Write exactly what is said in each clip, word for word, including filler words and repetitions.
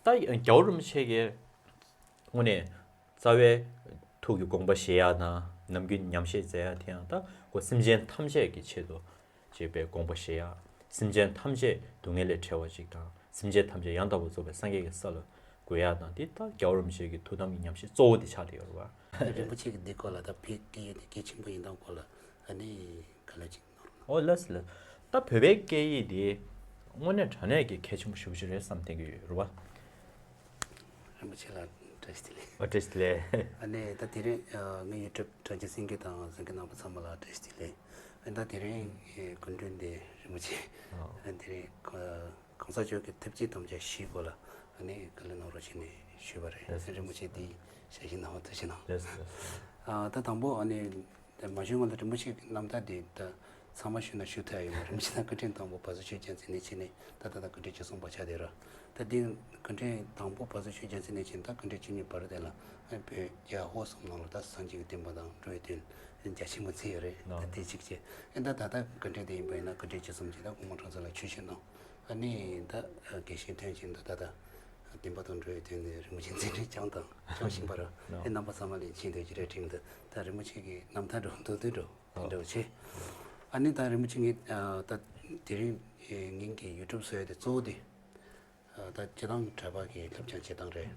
ད་རྒྱལ་བ་རིན་པོ་ཆེ་གིས་དངོས་གནས་རྩ་བའི་ཐུགས་ཀྱི་དགོངས་པ་བཞེས་ཡ་དང་ནམ་རྒྱུན་ཉམས་བཞེས་མཛད་ཡ་དེ་ཡང་ད་ཁོ་སེམས་ཅན་ཐམས་ཅད་ཀྱི་ཆེད་དུ་ཅེས་པའི་དགོངས་པ་བཞེས་ཡ། སེམས་ཅན་ཐམས་ཅད་སྡུག་བསྔལ་ལས་བསྒྲལ་བ་ཅིག་དང་སེམས་ཅན་ཐམས་ཅད་ཡང་དག་པར་རྫོགས་པའི་སངས་རྒྱས་ཀྱི་ས་ལ་འགོད་ཡ་དང་འདི་ད་རྒྱལ་བ་རིན་པོ་ཆེ་གི་ཐུགས་དམ་གྱི་ཉམས་བཞེས་གཙོ་བོ་འདི་ཆགས་བསྡད་ཡོད་རེད་བ། རིན་པོ་ཆེ་གི་འདི་སྐོར་ལ་ད་བོད་སྐད་ཡིག་འདི་གལ་ཆེན་པོ་ཡིན་སྟངས་སྐོར་ལ་ཨ་ནི་ག་ལེར་ཅིག་གནང་རོགས་གནང་། ཨོ་ལགས་སོ་ལགས། ད་བོད་པའི་སྐད་ཡིག་འདི་དངོས་གནས་དྲང་གནས་ཀྱི་གལ་ཆེན་པོ་ཞེ་པོ་ཅིག་རེད་བསམ་བསྡད་ཀྱི་ཡོད་རེད་བ། རིན་པོ་ཆེ་ལ་བཀྲ་ཤིས་བདེ་ལེགས། ཨོ་བཀྲ་ཤིས་བདེ་ལེགས། ཨ་ནི་ད་དེ་རིང་ཨ་ངའི་ཡུ་ཊུབ་དྲ་རྒྱ་གསན་མཁན་དང་གཟིགས་མཁན་རྣམ་པ་ཚང་མ་ལ་བཀྲ་ཤིས་བདེ་ལེགས། ཨ་ནི་ད་དེ་རིང་ཨེ་སྐུ་མགྲོན་འདི་རིན་པོ་ཆེ་ཨ་ཨ་དེ་རིང་ཨ་གོང་ས་མཆོག་གི་ཐུགས་རྗེ་དམ་བཅའ་བཞིའི་སྐོར་ལ་ཨ་ནི་བཀའ་སློབ་གནང་རོགས་ཞེས་ནས་ཞུས་པ་རེད། ལགས་སོ། རིན་པོ་ཆེ་འདི་ཞལ་བཞེས་གནང་བ་ཐུགས་རྗེ་གནང་། ལགས་སོ་ལགས་སོ། ཨ་ད་དང་པོ་ཨ་ནི་ད་མ་ཞུས་སྔོན་ལ་རིན་པོ་ཆེ་གི་རྣམ་ཐར་འདི་ད་ཚང་མ་ཞུས་ན་ཞུ་ཐུབ་ཡ་ཡོད་མ་རེད། རིན་པོ་ཆེ་ད་སྐུ་ཕྲེང་དང་པོ་བ་སོ་ཆོས་རྒྱལ་མཚན་ནས་བྱས་ནས་ད་ད་ལྟ་སྐུ་ཕྲེང་བཅུ་གསུམ་པ་ཆགས་བསྡད་ར། ད་འདི་སྐུ་ཕྲེང་དང་པོ་བ་སོ་ཆོས་རྒྱལ་མཚན་ནས་བྱས་ནས་ད་སྐུ་ཕྲེང་བཅུ་གཉིས་བར་དེ་ལ་ཨ་བོད་རྒྱ་ཧོར་གསུམ་ནང་ལ་ད་སངས་རྒྱས་ཀྱི་བསྟན་པ་དང་འགྲོ་བའི་དོན་རྒྱ་ཆེན་པོ་མཛད་ཡོད་རེད། ད་དེ་གཅིག་བྱས། ཨ་ད་ད་ལྟ་སྐུ་ཕྲེང་དེ་ཡིན་པ་ཡིན་ན་སྐུ་ཕྲེང་བཅུ་གསུམ་བྱས་ད་སྐུ་ངོ་ཁྲོ་ཚོ་ལ་ཆོས་ཞུ་གནང་། ཨ་ནི་ད་དགེ་བཤེས་ཐོན་ཕྱིན་ད་ད་ད་བསྟན་པ་དང་འགྲོ་བའི་དོན་ནི་རིན་པོ་ཆེ་མཛད་འཕྲིན་བསྐྱངས་དང་སྐྱོང་བཞིན་པ་ར། ཨེ་རྣམ་པ་ཚང་མ་ལ་ཕྱིན་དོན་གྱི་རེ་འབྲིང་དུ་ད་རིན་པོ་ཆེ་གི་རྣམ་ཐར་འགྲོ་འདུག་འདུག་འགྲོ་དེ་འདྲ་བྱས། ཨ་ནི་ད་རིན་པོ་ཆེ་ངས་ད་དེ་རིང་ངེད་ཀྱི་ཡུ་ཊུབ་བཟོ་ཡ་དེ་གཙོ་བོ་དེ་ད་སྤྱི་བཏང་གྲྭ་པ་གི་སློབ་སྦྱོང་བྱེད་སྟངས་རེད།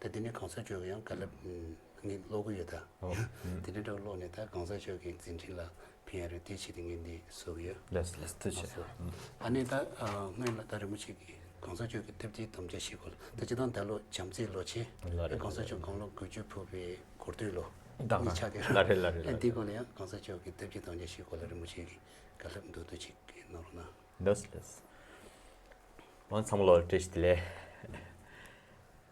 ད་དེ་ནས་གོང་ས་མཆོག་གི་ཡང་བཀའ་སློབ་ངས་ཀློག་གི་ཡོད་ད། ཨོ། ཨུམ། དེ་འདྲ་འདྲ་ཀློག་ནས་ད་གོང་ས་མཆོག་གི་མཛད་འཕྲིན་ལ་ཕན་ཡ་རེད་དེ་བྱས་ཏེ་ངས་འདི་བཟོ་གི་ཡོད། ལགས་སོ་ལགས་སོ། ཐུགས་རྗེ་ཆེ། ཨ་ནི་ད་སྔོན་ལ་ད་རིན་པོ་ཆེ་གི་གོང་ས་མཆོག་གི་ཐུགས་རྗེ་དམ་བཅའ་བཞིའི་སྐོར་ལ་ད་སྤྱི་བཏང་ད་ལོ་བྱམས་བརྩེའི་ལོ་ཆེ། ལགས་རེད། གོང་ས་མཆོག་དགུང་ལོ་དགུ་བཅུ་ཕུད་པའི་འགོ་སྟོད་ལོ་ད་ནི་ཆགས་ཀྱི་རེད། ལགས་རེད་ལགས་རེད། ཨ་འདིའི་སྐོར་ལ་ཡང་གོང་ས་མཆོག་གི་ཐུགས་རྗེ་དམ་བཅའ་བཞིའི་སྐོར་ལ་རིན་པོ་ཆེ་གི་བཀའ་སློབ་མདོར་བསྡུས་ཅིག་གནང་རོགས་གནང་། ལགས་སོ་ལགས་སོ། ཨོ་ཚང་མ་ལོ་བཀྲ་ཤིས་བདེ་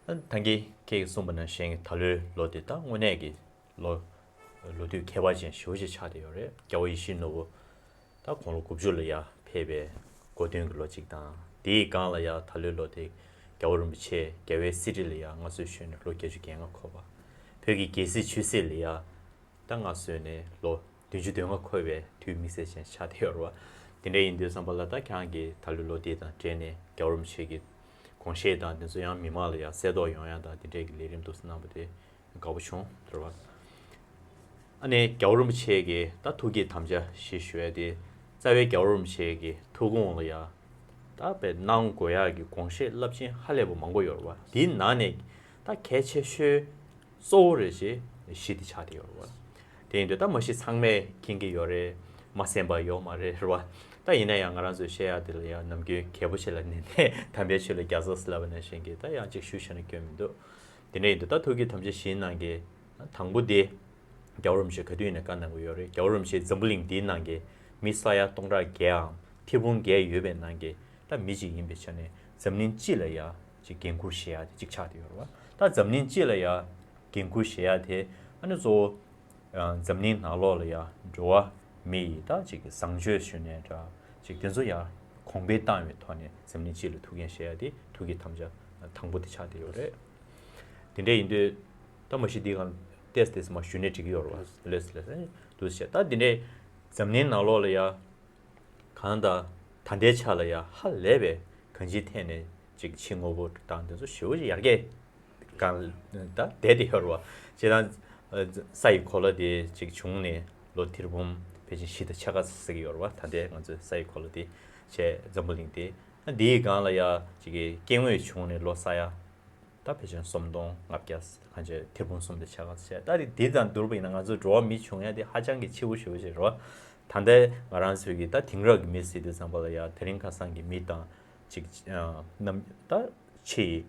ལེགས། ད་གིན་ཁྱེད་ཀྱིས་གསུངས་པ་ནང་བཞིན་ད་ལོའི་ལོ་འདི་ད་དངོས་གནས་ཀྱི་ལོ་ལོ་དུས་ཁྱད་པར་ཅན་ཞེ་པོ་ཅིག་ཆགས་བསྡད་ཡོད་རེད། རྒྱལ་བ་ཡིད་བཞིན་ནོར་བུ་ད་དགུང་ལོ་དགུ་བཅུ་ལ་ཡར་ཕེབས་པའི་གོ་སྟོན་གྱི་ལོ་གཅིག་དང་དེའི་སྒང་ལ་ཡར་ད་ལོའི་ལོ་དེ་རྒྱལ་བ་རིན་པོ་ཆེ་རྒྱལ་བའི་གསེར་ཁྲི་ལ་ཡར་མངའ་གསོལ་ཞུས་ནས་ལོ་བརྒྱད་ཅུ་གྱ་ལྔ་འཁོར་བ། བོད་ཀྱི་རྒྱལ་སྲིད་ཆོས་སྲིད་ལ་ཡར་ད་མངའ་གསོལ་ནས་ལོ་བདུན་ཅུ་དོན་ལྔ་འཁོར་བའི་དུས་དམིགས་བསལ་ཅན་ཆགས་བསྡད་ཡོད་རེད་བ། དེ་འདྲ་ཡིན་དུས་ཙམ་པ་ལ་ད་ཁྱེད་རང་གིས་ད་ལོའི་ལོ་འདི་དང་འབྲེལ་ནས་རྒྱལ་བ་རིན་པོ་ཆེ་གི་དགོངས་བཞེད་དང་དེ་ཚོ་ཡང་མི་མང་ལ་ཡང་གསལ་རྟོགས་ཡོང་ཡ་དང་དེ་འདྲའི་གི་ལས་རིམ་འདུག་སེ་གནང་བ་དེ་དགའ་པོ་བྱུང་རེད་བ། ཨ་ནི་རྒྱལ་བ་རིན་པོ་ཆེ་གི་ད་ཐུགས་ཀྱི་དམ་བཅའ་ཞེས་ཞུ་ཡ་དེ་རྩ་བའི་རྒྱལ་བ་རིན་པོ་ཆེ་གི་ཐུགས་དགོངས་ལ་ཡ་ད་དཔེ་གནང་དགོས་ཡ་གི་དགོངས་བཞེད་རླབས་ཆེན་ཧ་ལས་པ་མང་པོ་ཡོད་རེད་བ། དེའི་ནང་ནས་ད་གལ་ཆེ་ཤོས་གཙོ་བོ་རེད་ཅེས་བཞི་དེ་ཆགས་བསྡད་ཡོད་རེད་བ། དེ་ཡིན་དུས་ད་མ་གཞི་ཚང་མས་མཁྱེན་གྱི་ཡོད་རེད། མ་གསན་པ་ཡོད་མ་རེད་རེད་བ། ད་ཡིན་ན་ཡང་ང་རང་ཚོས་བཤད་ཡག་དེ་ལ་ཡང་ནམ་རྒྱུན་གལ་པོ་ཆེ་ལ་ནན་ཏན་དམ་པའི་ཆོས་ལ་རྒྱ་མཚོ་ཟེར་ལབ་པ་ནང་བཞིན་གྱི་ད་ཡང་གཅིག་ཞུ་བཤད་ན་སྐྱོན་མི་འདུག་དེ་འདྲ་ཡིན་དུས་ད་ཐུགས་ཀྱི་དམ་བཅའ་བཞིའི་ནང་གི་དང་པོ་དེ་རྒྱལ་བ་རིན་པོ་ཆེ་ག་དུས་ཡིན་ན་བཀའ་གནང་གི་ཡོད་རེད། རྒྱལ་བ་རིན་པོ་ཆེ་འཛམ་བུ་གླིང་འདིའི་ནང་གི་མི་ས་ཡ་སྟོང་ཕྲག་བརྒྱའམ་ཐེར་འབུམ་བརྒྱད་ཡོད་པའི་ནང་གི་ད་མི་གཅིག་ཡིན་པའི་ཆ་ནས་འཛམ་གླིང་སྤྱི་ལ་ཡ་ཅིག་འགན་འཁུར་བཞེས་ཡ་དེ་གཅིག་ཆགས་བསྡད་ཡོད་རེད་བ། ད་འཛམ་གླིང་སྤྱི་ལ་ཡ་འགན་འཁུར་བཞེས་ཡ་དེ་ཨ་ནི་གཙོ་བོ་འཛམ་གླིང་ནང་ལོགས་ལ་ཡ་འགྲོ་བ་མི་ཡི་ད་ཅིག་བཟང་སྤྱོད་ཞུ་ནས་འདྲ་ཅིག་དེ་ཚོ་ཡ་གོང་འཕེལ་བཏང་བའི་ཐོག་ནས་འཛམ་གླིང་སྤྱི་ལ་ཐུགས་འགན་བཞེས་ཡ་དེ་ཐུགས་ཀྱི་དམ་བཅའ་དང་པོ་དེ་ཆགས་བསྡད་ཡོད་རེད། དེ་འདྲ་ཡིན་དུས་ད་མ་གཞི་འདི་གང་ཏེས་ཏེས་མ་ཞུ་ནས་འགྲིག་གི་ཡོད་རེད་བ། ལགས་སོ་ལགས་སོ། འདུག་སེ་བྱས་ད་འདི་འདྲའི་འཛམ་གླིང་ནང་ལོགས་ལ་ཡ་གང་ལྟར་ད་ལྟའི་ཆ་ལ་ཡ་ཧ་ལས་པའི་གང་ཅིའི་ཐད་ནས་ཅིག་ཕྱི་དངོས་པོ་དང་དེ་ཚོ་ཞེ་པོ་ཅིག་ཡར་རྒྱས་གང་ད་བསྡད་དེ་ཡོད་རེད་བ། སྤྱིར་བཏང་ས་ཡི་གོ་ལ་དེ་ཅིག་བྱུང་ནས་ལོ་ཐེར་འབུམ་ཕལ་ཆེར་བཞི་དང་ཕྱེད་ཀ་ཟེར་གྱི་ཡོད་རེད་བ། ད་ལྟའི་ང་ཚོའི་ས་ཡི་གོ་ལ་དེ་བྱས་འཛམ་བུ་གླིང་དེ་འདིའི་སྒང་ལ་ཡ་ཅིག་གི་སྐྱེ་དངོས་བྱུང་ནས་ལོ་ས་ཡ་ད་ཕལ་ཆེར་སུམ་སྟོང་ལྔ་བརྒྱ་གང་ཅི་ཐེར་འབུམ་གསུམ་དང་ཕྱེད་ཀ་བྱས། ད་རེས་འདི་དང་བསྡུར་བ་ཡིན་ན་ང་ཚོ་འགྲོ་བ་མི་བྱུང་ཡ་དེ་ཧ་ཅང་གི་ཕྱི་པོ་ཞེ་པོ་ཞིག་རེད་བ། ད་ལྟའི་ང་རང་ཚོའི་གི་ད་དེང་རབས་ཀྱི་མི་ཟེར་དུས་ཙམ་པ་ལ་ཡ་དེ་རིང་ཁ་སང་གི་མི་དང་ཅིག་ཨ་རྣམ་ད་ཕྱི་ཡི་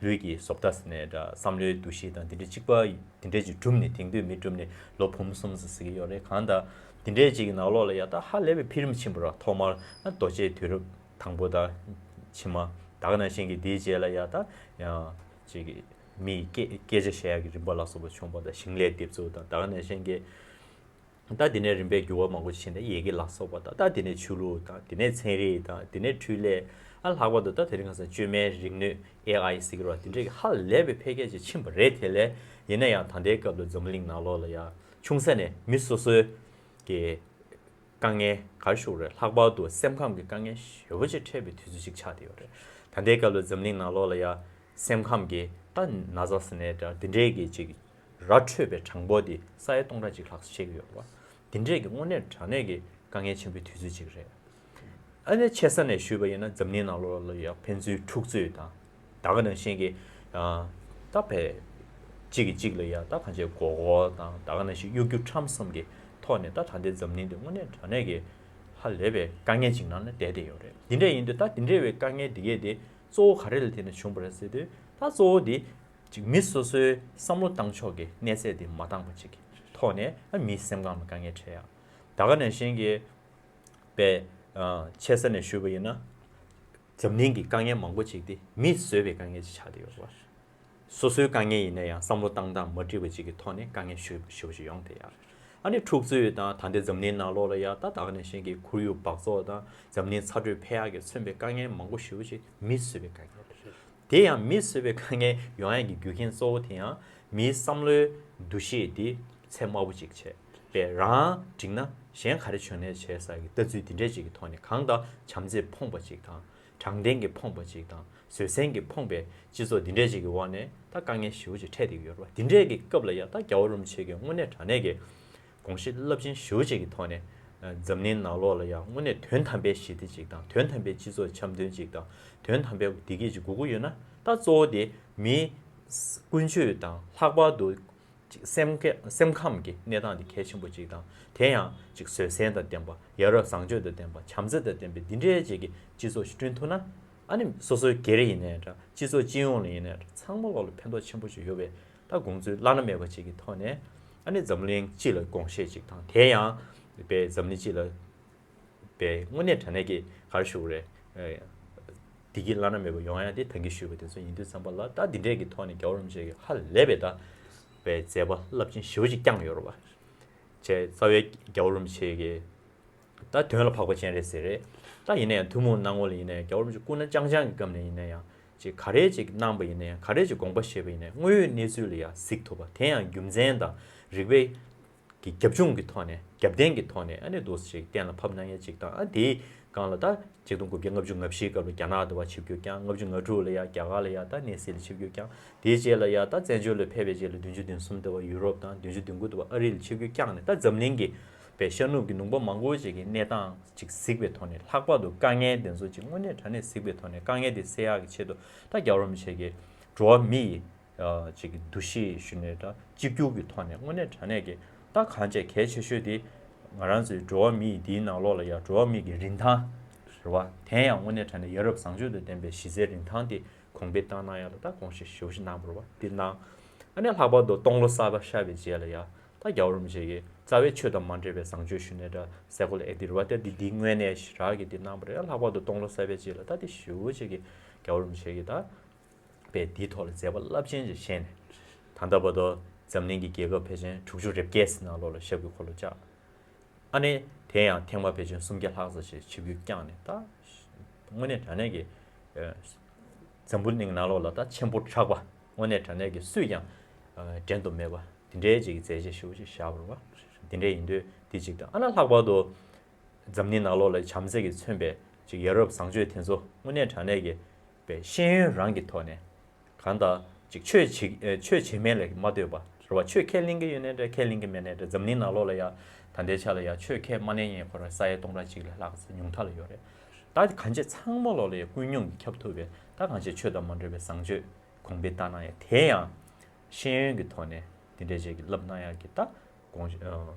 ལུས་ཀྱི་བཟོ་ལྟ་ཟེར་ནས་འདྲ་བསམ་བློའི་འདུ་ཤེས་དང་དེ་འདྲ་གཅིག་པ་དེ་འདྲ་ཅིག་གྲུབ་ནས་དེང་དུས་མི་གྲུབ་ནས་ལོ་འབུམ་གསུམ་ཙམ་ཟེར་གྱི་ཡོད་རེད། གང་ལྟར་འདི་འདྲའི་ཅིག་གི་ནང་ལོགས་ལ་ཡ་ད་ཧ་ལས་པའི་འཕེལ་རིམ་ཆེན་པོ་ར་ཐོག་མར་ན་རྡོ་རྗེ་དུས་རབས་དང་པོ་དང་ཕྱི་མ་ད་ག་ནང་བཞིན་གྱི་དེའི་རྗེས་ལ་ཡ་ད་ཡང་ཅིག་གི་མིའི་སྐད་སྐད་ཆ་བཤད་ཡག་གི་རིམ་པ་ལ་སོགས་པ་བྱུང་བ་དང་ཞིང་ལས་འདེབས་འཛུགས་དང་ད་ག་ནང་བཞིན་གྱི་ད་དེ་ནས་རིམ་པས་འགྱུར་བ་མང་པོ་ཕྱིན་ཏེ་ཡི་གེ་ལ་སོགས་པ་དང་ད་དེ་ནས་ཆོས་ལུགས་དང་དེ་ནས་ཚན་རིག་དང་དེ་ནས་འཕྲུལ་ལས། ཨ་ལྷག་པར་དུ་ད་དེ་རིང་ཁ་སང་བཅོས་མའི་རིག་ནུས་ཨེ་ཨའི་ཟེར་གྱི་རེད་བ། དེ་འདྲའི་ཧ་ལས་པའི་འཕེལ་རྒྱས་ཅིག་ཕྱིན་པ་རེད། དེ་ལས་ཡིན་ན་ཡང་ད་ལྟའི་སྐབས་ལ་འཛམ་བུ་གླིང་ནང་ལོགས་ལ་ཡ་ཆུང་ས་ནས་མི་སོ་སོའི་གི་དཀའ་ངལ་ག་རེ་ཞུ་དགོས་རེད། ལྷག་པར་དུ་སེམས་ཁམས་ཀྱི་དཀའ་ངལ་ཞེ་པོ་ཅིག་འཕྲད་པའི་དུས་ཚོད་ཅིག་ཆགས་བསྡད་ཡོད་རེད། ད་ལྟའི་སྐབས་ལ་འཛམ་གླིང་ནང་ལོགས་ལ་ཡ་ སེམས་ཁམས་ཀྱི་ད་ན་ཚ་ཟེར་ནའི་འདྲ་དེ་འདྲའི་གི་ཅིག་ར་འཕྲོད་པའི་གྲངས་འབོར་དེ་ས་ཡ་སྟོང་ཕྲག་གཅིག་ལྷག་ཙམ་ཆགས་ཀྱི་ཡོད་རེད་བ། དེ་འདྲའི་གི་དངོས་གནས་དྲང་གནས་ཀྱི་དཀའ་ངལ་ཆེན་པོའི་དུས་ཚོད་ཅིག་རེད། ཨ་ནི་ཆེ་ས་ནས་ཞུས་པ་ཡིན་ན་འཛམ་གླིང་ནང་ལོགས་ལ་ཡང་ཕན་ཚུན་འཁྲུག་རྩོད་དང་ད་ག་ནང་བཞིན་གྱི་ད་བས་གཅིག་གིས་གཅིག་ལ་ཡང་ད་གང་བྱས་མགོ་སྐོར་དང་ད་ག་ནང་བཞིན་གཡོ་སྒྱུ་ཁྲམ་གསུམ་གྱི་ཐོག་ནས་ད་ད་ལྟའི་འཛམ་གླིང་འདི་དངོས་གནས་དྲང་གནས་ཀྱི་ཧ་ལས་པའི་དཀའ་ངལ་ཅིག་ནང་ལ་བསྡད་བསྡད་ཡོད་རེད། འདི་འདྲ་ཡིན་དུས་ད་འདི་འདྲ་བའི་དཀའ་ངལ་འདི་གས་དེ་གཙོ་བོ་ག་རེ་ལ་བརྟེན་ནས་བྱུང་བ་རེད་ཟེར་དུས་ད་གཙོ་བོ་འདི་ཅིག་མི་སོ་སོའི་བསམ་བློ་བཏང་ཕྱོགས་ཀྱི་གནས་ཚད་དེ་མ་འདང་པ་ཅིག་གི་ཐོག་ནས་ཨ་མིའི་སེམས་ཁམས་ལ་དཀའ་ངལ་འཕྲད་ཡ། ད་ག་ནང་བཞིན་གྱི་པའི་ཆེ་ས་ནས་ཞུས་པ་ཡིན་ན། འཛམ་གླིང་གི་དཀའ་ངལ་མང་པོ་ཅིག་དེ་མིས་བཟོས་པའི་དཀའ་ངལ་ཅིག་ཆགས་བསྡད་ཡོད་རེད་བ། སོ་སོའི་དཀའ་ངལ་ཡིན་ན་ཡང་བསམ་བློ་བཏང་སྟངས་མ་འགྲིག་པ་ཅིག་གི་ཐོག་ནས་དཀའ་ངལ་ཞེ་ཞེ་པོ་ཅིག་ཡོང་བསྡད་ཡ། ཨ་ནི་འཁྲུག་རྩོད་དང་ད་ལྟའི་འཛམ་གླིང་ནང་ལོགས་ལ་ཡ་ད་ད་ག་ནང་བཞིན་གྱི་ཁོར་ཡུག་འབག་བཙོག་དང་འཛམ་གླིང་ཚ་དྲོད་འཕེལ་ཡག་གིས་མཚོན་པའི་དཀའ་ངལ་མང་པོ་ཞེ་པོ་ཅིག་མིས་བཟོས་པའི་དཀའ་ངལ་རེད། དེ་ཡང་མིས་བཟོས་པའི་དཀའ་ངལ་ཡོང་ཡག་གི་རྒྱུ་རྐྱེན་གཙོ་བོ་དེ་ཡང་མིའི་བསམ་བློའི་འདུ་ཤེས་དེ་ཚད་དམའ་པོ་ཅིག་བྱས་པས་རང་འགྲིག་ན་གཞན་ག་རེ་བྱུང་ནས་བྱས་ས་གི་ལྟ་ཚུལ་དེ་འདྲས་ཅིག་གི་ཐོག་ནས་གང་ལྟར་བྱམས་བརྩེས་ཕོངས་པ་ཅིག་དང་། དྲང་བདེན་གྱིས་ཕོངས་པ་ཅིག་དང་བཟོད་བསྲན་གྱིས་ཕོངས་པའི་སྤྱི་ཚོགས་འདི་འདྲས་ཅིག་གི་འོག་ནས་ད་དཀའ་ངལ་ཞེ་པོ་ཅིག་འཕྲད་བསྡད་ཀྱི་ཡོད་རེད་བ། འདི་འདྲས་ཀྱི་སྐབས་ལ་ཡང་ད་རྒྱལ་བ་རིན་པོ་ཆེ་གིས་དངོས་གནས་དྲང་གནས་ཀྱི་དགོངས་གཞི་རླབས་ཆེན་ཞེ་པོ་ཅིག་གི་ཐོག་ནས་འཛམ་གླིང་ནང་ལོགས་ལ་ཡང་དངོས་གནས་དོན་དམ་པའི་ཞི་བདེ་ཅིག་དང་དོན་དམ་པའི་སྤྱི་ཚོགས་འཆམ་མཐུན་ཅིག་དང་དོན་དམ་པའི་བདེ་སྐྱིད་ཅིག་དགོས་ཀྱི་ཡོད་ན་ད་གཙོ་བོ་དེ་མི་ཀུན་སྤྱོད་དང་ལྷག་པར་དུ་ཅིག་སེམས་ཁ་སེམས་ཁམས་ཀྱི་གནས་སྟངས་དེ་གལ་ཆེན་པོ་ཅིག་དང་དེ་ཡང་ཅིག་བཟོད་བསྲན་དང་ལྡན་པ་ཡ་རབས་བཟང་སྤྱོད་དང་ལྡན་པ་བྱམས་བརྩེ་དང་ལྡན་པའི་འདི་འདྲའི་ཅིག་གི་སྤྱི་ཚོགས་ཤིག་བསྐྲུན་ཐུབ་ན་ཨ་ནི་སོ་སོའི་སྒེར་ཡིན་ནའི་འདྲ་སྤྱི་ཚོགས་སྤྱི་ཡོངས་ལ་ཡིན་ནའི་འདྲ་ཚང་མ་ལོག་ལ་ཕན་ཐོགས་ཆེན་པོ་ཅིག་ཡོད་པའི་ད་དགོངས་ཚུལ་བླ་ན་མེད་པ་ཅིག་གི་ཐོག་ནས་ཨ་ནི་འཛམ་གླིང་སྤྱི་ལ་དགོངས་བཞེས་ཅིག་དང་དེ་ཡང་པའི་འཛམ་གླིང་སྤྱི་ལ་པའི་དངོས་གནས་དྲང་གནས་ཀྱི་ག་རེ་ཞུ་དགོས་རེད། བདེ་སྐྱིད་བླ་ན་མེད་པ་ཡོང་ཡ་དེ་ད་གིན་ཞུས་པ་དེ་ཚོ་ཡིན་དུས་ཙམ་པ་ལ་ད་འདི་འདྲས་ཀྱི་ཐོག་ནས་རྒྱལ་བ་རིན་པོ་ཆེ་གིས་ཧ་ལས་པའི་ད་པའི་མཛད་པ་རླབས་ཆེན་ཞེ་པོ་ཅིག་བསྐྱངས་ཡོད་རེད་བ། བྱས་རྩ་བའི་རྒྱལ་བ་རིན་པོ་ཆེ་གིས་ད་དོན་ལ་འཕགས་པ་ཅན་རེད་ཟེར་རེད། ད་ཡིན་ན་ཡང་ཐུན་མོང་སྣང་ངོ་ལ་ཡིན་ན་ཡང་རྒྱལ་བ་རིན་པོ་ཆེ་སྐུ་ན་རྐྱང་རྐྱང་གི་སྐབས་ནས་ཡིན་ན་ཡང་ཅིག་ག་རེ་ཅིག་གནང་པ་ཡིན་ན་ཡང་ག་རེ་ཅིག་དགོངས་པ་བཞེས་པ་ཡིན་ན་དངོས་ཡོད་གནས་ཚུལ་ལ་ཡང་གཟིགས་ཐུབ་པ་དེ་ཡང་རྒྱུ་མཚན་དང་རིགས་པའི་གི་རྒྱབ་ལྗོངས་ཀྱི་ཐོག་ནས་རྒྱབ་རྟེན་གྱི་ཐོག་ནས་ཨ་ནི་འདུག་སེ་ཅིག་གཏན་ལ་ཕབ་གནང་ཡ་ཅིག་དང་ཨ་དེའི་སྒང་ལ་ད་ཆིག་སྟོང་དགུ་བརྒྱ་ལྔ་བཅུ་ང་བཞིའི་སྐབས་ལ་རྒྱ་ནག་དུ་བ་ཆིབས་བསྒྱུར་བསྐྱངས། ལྔ་བཅུ་ང་དྲུག་ལ་ཡ་རྒྱ་གར་ལ་ཡ་ད་གནས་སྲིད་ལ་ཆིབས་བསྒྱུར་བསྐྱངས། དེའི་རྗེས་ལ་ཡ་ད་བཙན་བྱོལ་ལ་ཕེབས་པའི་རྗེས་ལ་བདུན་ཅུ་དོན་གསུམ་དུ་བ་ཡུ་རོབ་དང་བདུན་ཅུ་དོན་དགུ་དུ་བ་ཨ་རི་ལ་ཆིབས་བསྒྱུར་བསྐྱངས་ནས་ད་འཛམ་གླིང་གི་པའི་ཤར་ནུབ་ཀྱི་ལུང་པ་མང་པོ་ཅིག་གི་གནས་སྟངས་ཅིག་གཟིགས་པའི་ཐོག་ནས་ལྷག་པར་དུ་དཀའ་ངལ་དེ་ཚོ་ཅིག་དངོས་གནས་དྲང་གནས་གཟིགས་པའི་ཐོག་ནས་དཀའ་ངལ་དེ་སེལ་ཡག་གི་ཆེད་དུ་ད་རྒྱལ་བ་རིན་པོ་ཆེ་གིས་འགྲོ་བ་མི་ཡི་ཅིག་གི་འདུ་ཤེས་ཞུ་ནས་ད་གཅིག་གྱུར་གྱི་ཐོག་ནས་དངོས་གནས་དྲང་གནས་ཀྱི་ད་གང་བྱས་གལ་ཆེ་ཤོས་དེ་ང་རང་ཚོའི་འགྲོ་བ་མི་ཡི་འདིའི་ནང་ལོགས་ལ་ཡ་འགྲོ་བ་མི་གི་རིན་ཐང་རེད་བ། དེ་ཡང་དངོས་གནས་དྲང་གནས་ཡ་རབས་བཟང་སྤྱོད་དང་ལྡན་པའི་གཞི་རྩའི་རིན་ཐང་དེ་གོང་འཕེལ་བཏང་གནང་ཡ་ལ་ད་དགོངས་བཞེས་ཞེ་པོ་ཞིག་གནང་བ་རེད་བ། འདི་གནང་། ཨ་ནི་ལྷག་པར་དུ་སྟོང་ལོ་གསར་པ་ཤར་བའི་རྗེས་ལ་ཡ་ད་རྒྱལ་བ་རིན་པོ་ཆེ་གིས་རྩ་བའི་ཆོས་དང་མ་འབྲེལ་བའི་བཟང་སྤྱོད་ཞུ་ནས་འདྲ་སེ་ཀོ་ལ་ཨེ་དི་རེད་བ། ད་འདི་འདིའི་དངོས་གནས་ཞེ་དྲག་གི་འདི་གནང་བ་རེད། ལྷག་པར་དུ་སྟོང་ལོ་གསར་པའི་རྗེས་ལ་ད་འདི་ཞེ་པོ་ཅིག་གི་རྒྱལ་བ་རིན་པོ་ཆེ་གིས་ད་པའི་འདིའི་ཐོག་ལ་མཛད་པ་རླབས་ཆེན་ཞིག་བཞེས་ནས་ད་ལྟ་བར་དུ་འཛམ་གླིང་གི་རྒྱལ་ཁབ་ཕལ་ཆེར་དྲུག་ཅུ་རེ་བརྒྱད་ནང་ལོགས་ལ་ཞབས་ཀྱི་འཁོར་ལོ་བཅགས། ཨ་ནི་དེ་ཡང་ཐེངས་མ་ཕལ་ཆེར་སུམ་བརྒྱ་ལྷག་ཙམ་ཞིག་ཆིབས་བསྒྱུར་བསྐྱངས་ནས་ད་དངོས་གནས་དྲང་གནས་ཀྱི་འཛམ་བུ་གླིང་ནང་ལོགས་ལ་ད་ཆེན་པོ་དྲགས་པ་དངོས་གནས་དྲང་གནས་ཀྱི་སུས་ཀྱང་འགྲན་དུ་མེད་པ་འདི་འདྲའི་ཅིག་གི་མཛད་རྗེས་ཞེ་པོ་ཅིག་བཞག་པ་རེད་བ། འདི་འདྲའི་ཡིན་དུས་འདི་གཅིག་དང་ཨ་ན་ལྷག་པར་དུ་འཛམ་གླིང་ནང་ལོགས་ལ་བྱམས་བརྩེ་གིས་མཚོན་པའི་ཅིག་ཡ་རབས་བཟང་སྤྱོད་དེ་ཚོ་དངོས་གནས་དྲང་གནས་ཀྱི་པའི་ཤེས་ཡོན་རང་གི་ཐོག་ནས་གང་ལྟར་ཅིག་ཆོས་བྱེད་ཨེ་ཆོས་བྱེད་མིན་ལ་མ་ལྟོས་པ་རེད་བ། ཆོས་ཁས་ལེན་གྱི་ཡོད་ནའི་འདྲ་ཁས་ལེན་གྱི་མེད་ནའི་འདྲ་འཛམ་གླིང་ནང་ལོགས་ལ་ཡ་ད་ལྟའི་ཆ་ལ་ཡ་ཆོས་ཁས་མ་ལེན་མཁན་ཁོ་རང་ས་ཡ་སྟོང་ཕྲག་གཅིག་ལས་ལྷག་ཙམ་ཉུང་མཐའ་ལ་ཡོད་རེད། ད་གང་བྱས་ཚང་མ་ལོགས་ལ་ཡ་ཀུན་སྙོམས་ཀྱིས་ཁྱབ་ཐུབ་པའི་ད་གང་བྱས་ཆོས་དང་མ་འདྲེས་པའི་བཟང་སྤྱོད་གོང་འཕེལ་བཏང་གནང་ཡ་དེ་ཡང་ཤེས་ཡོན་གྱི་ཐོག་ནས་འདི་འདྲའི་ཅིག་གི་བསླབ་གནང་ཡ་གི་ད་དགོངས་ཨ།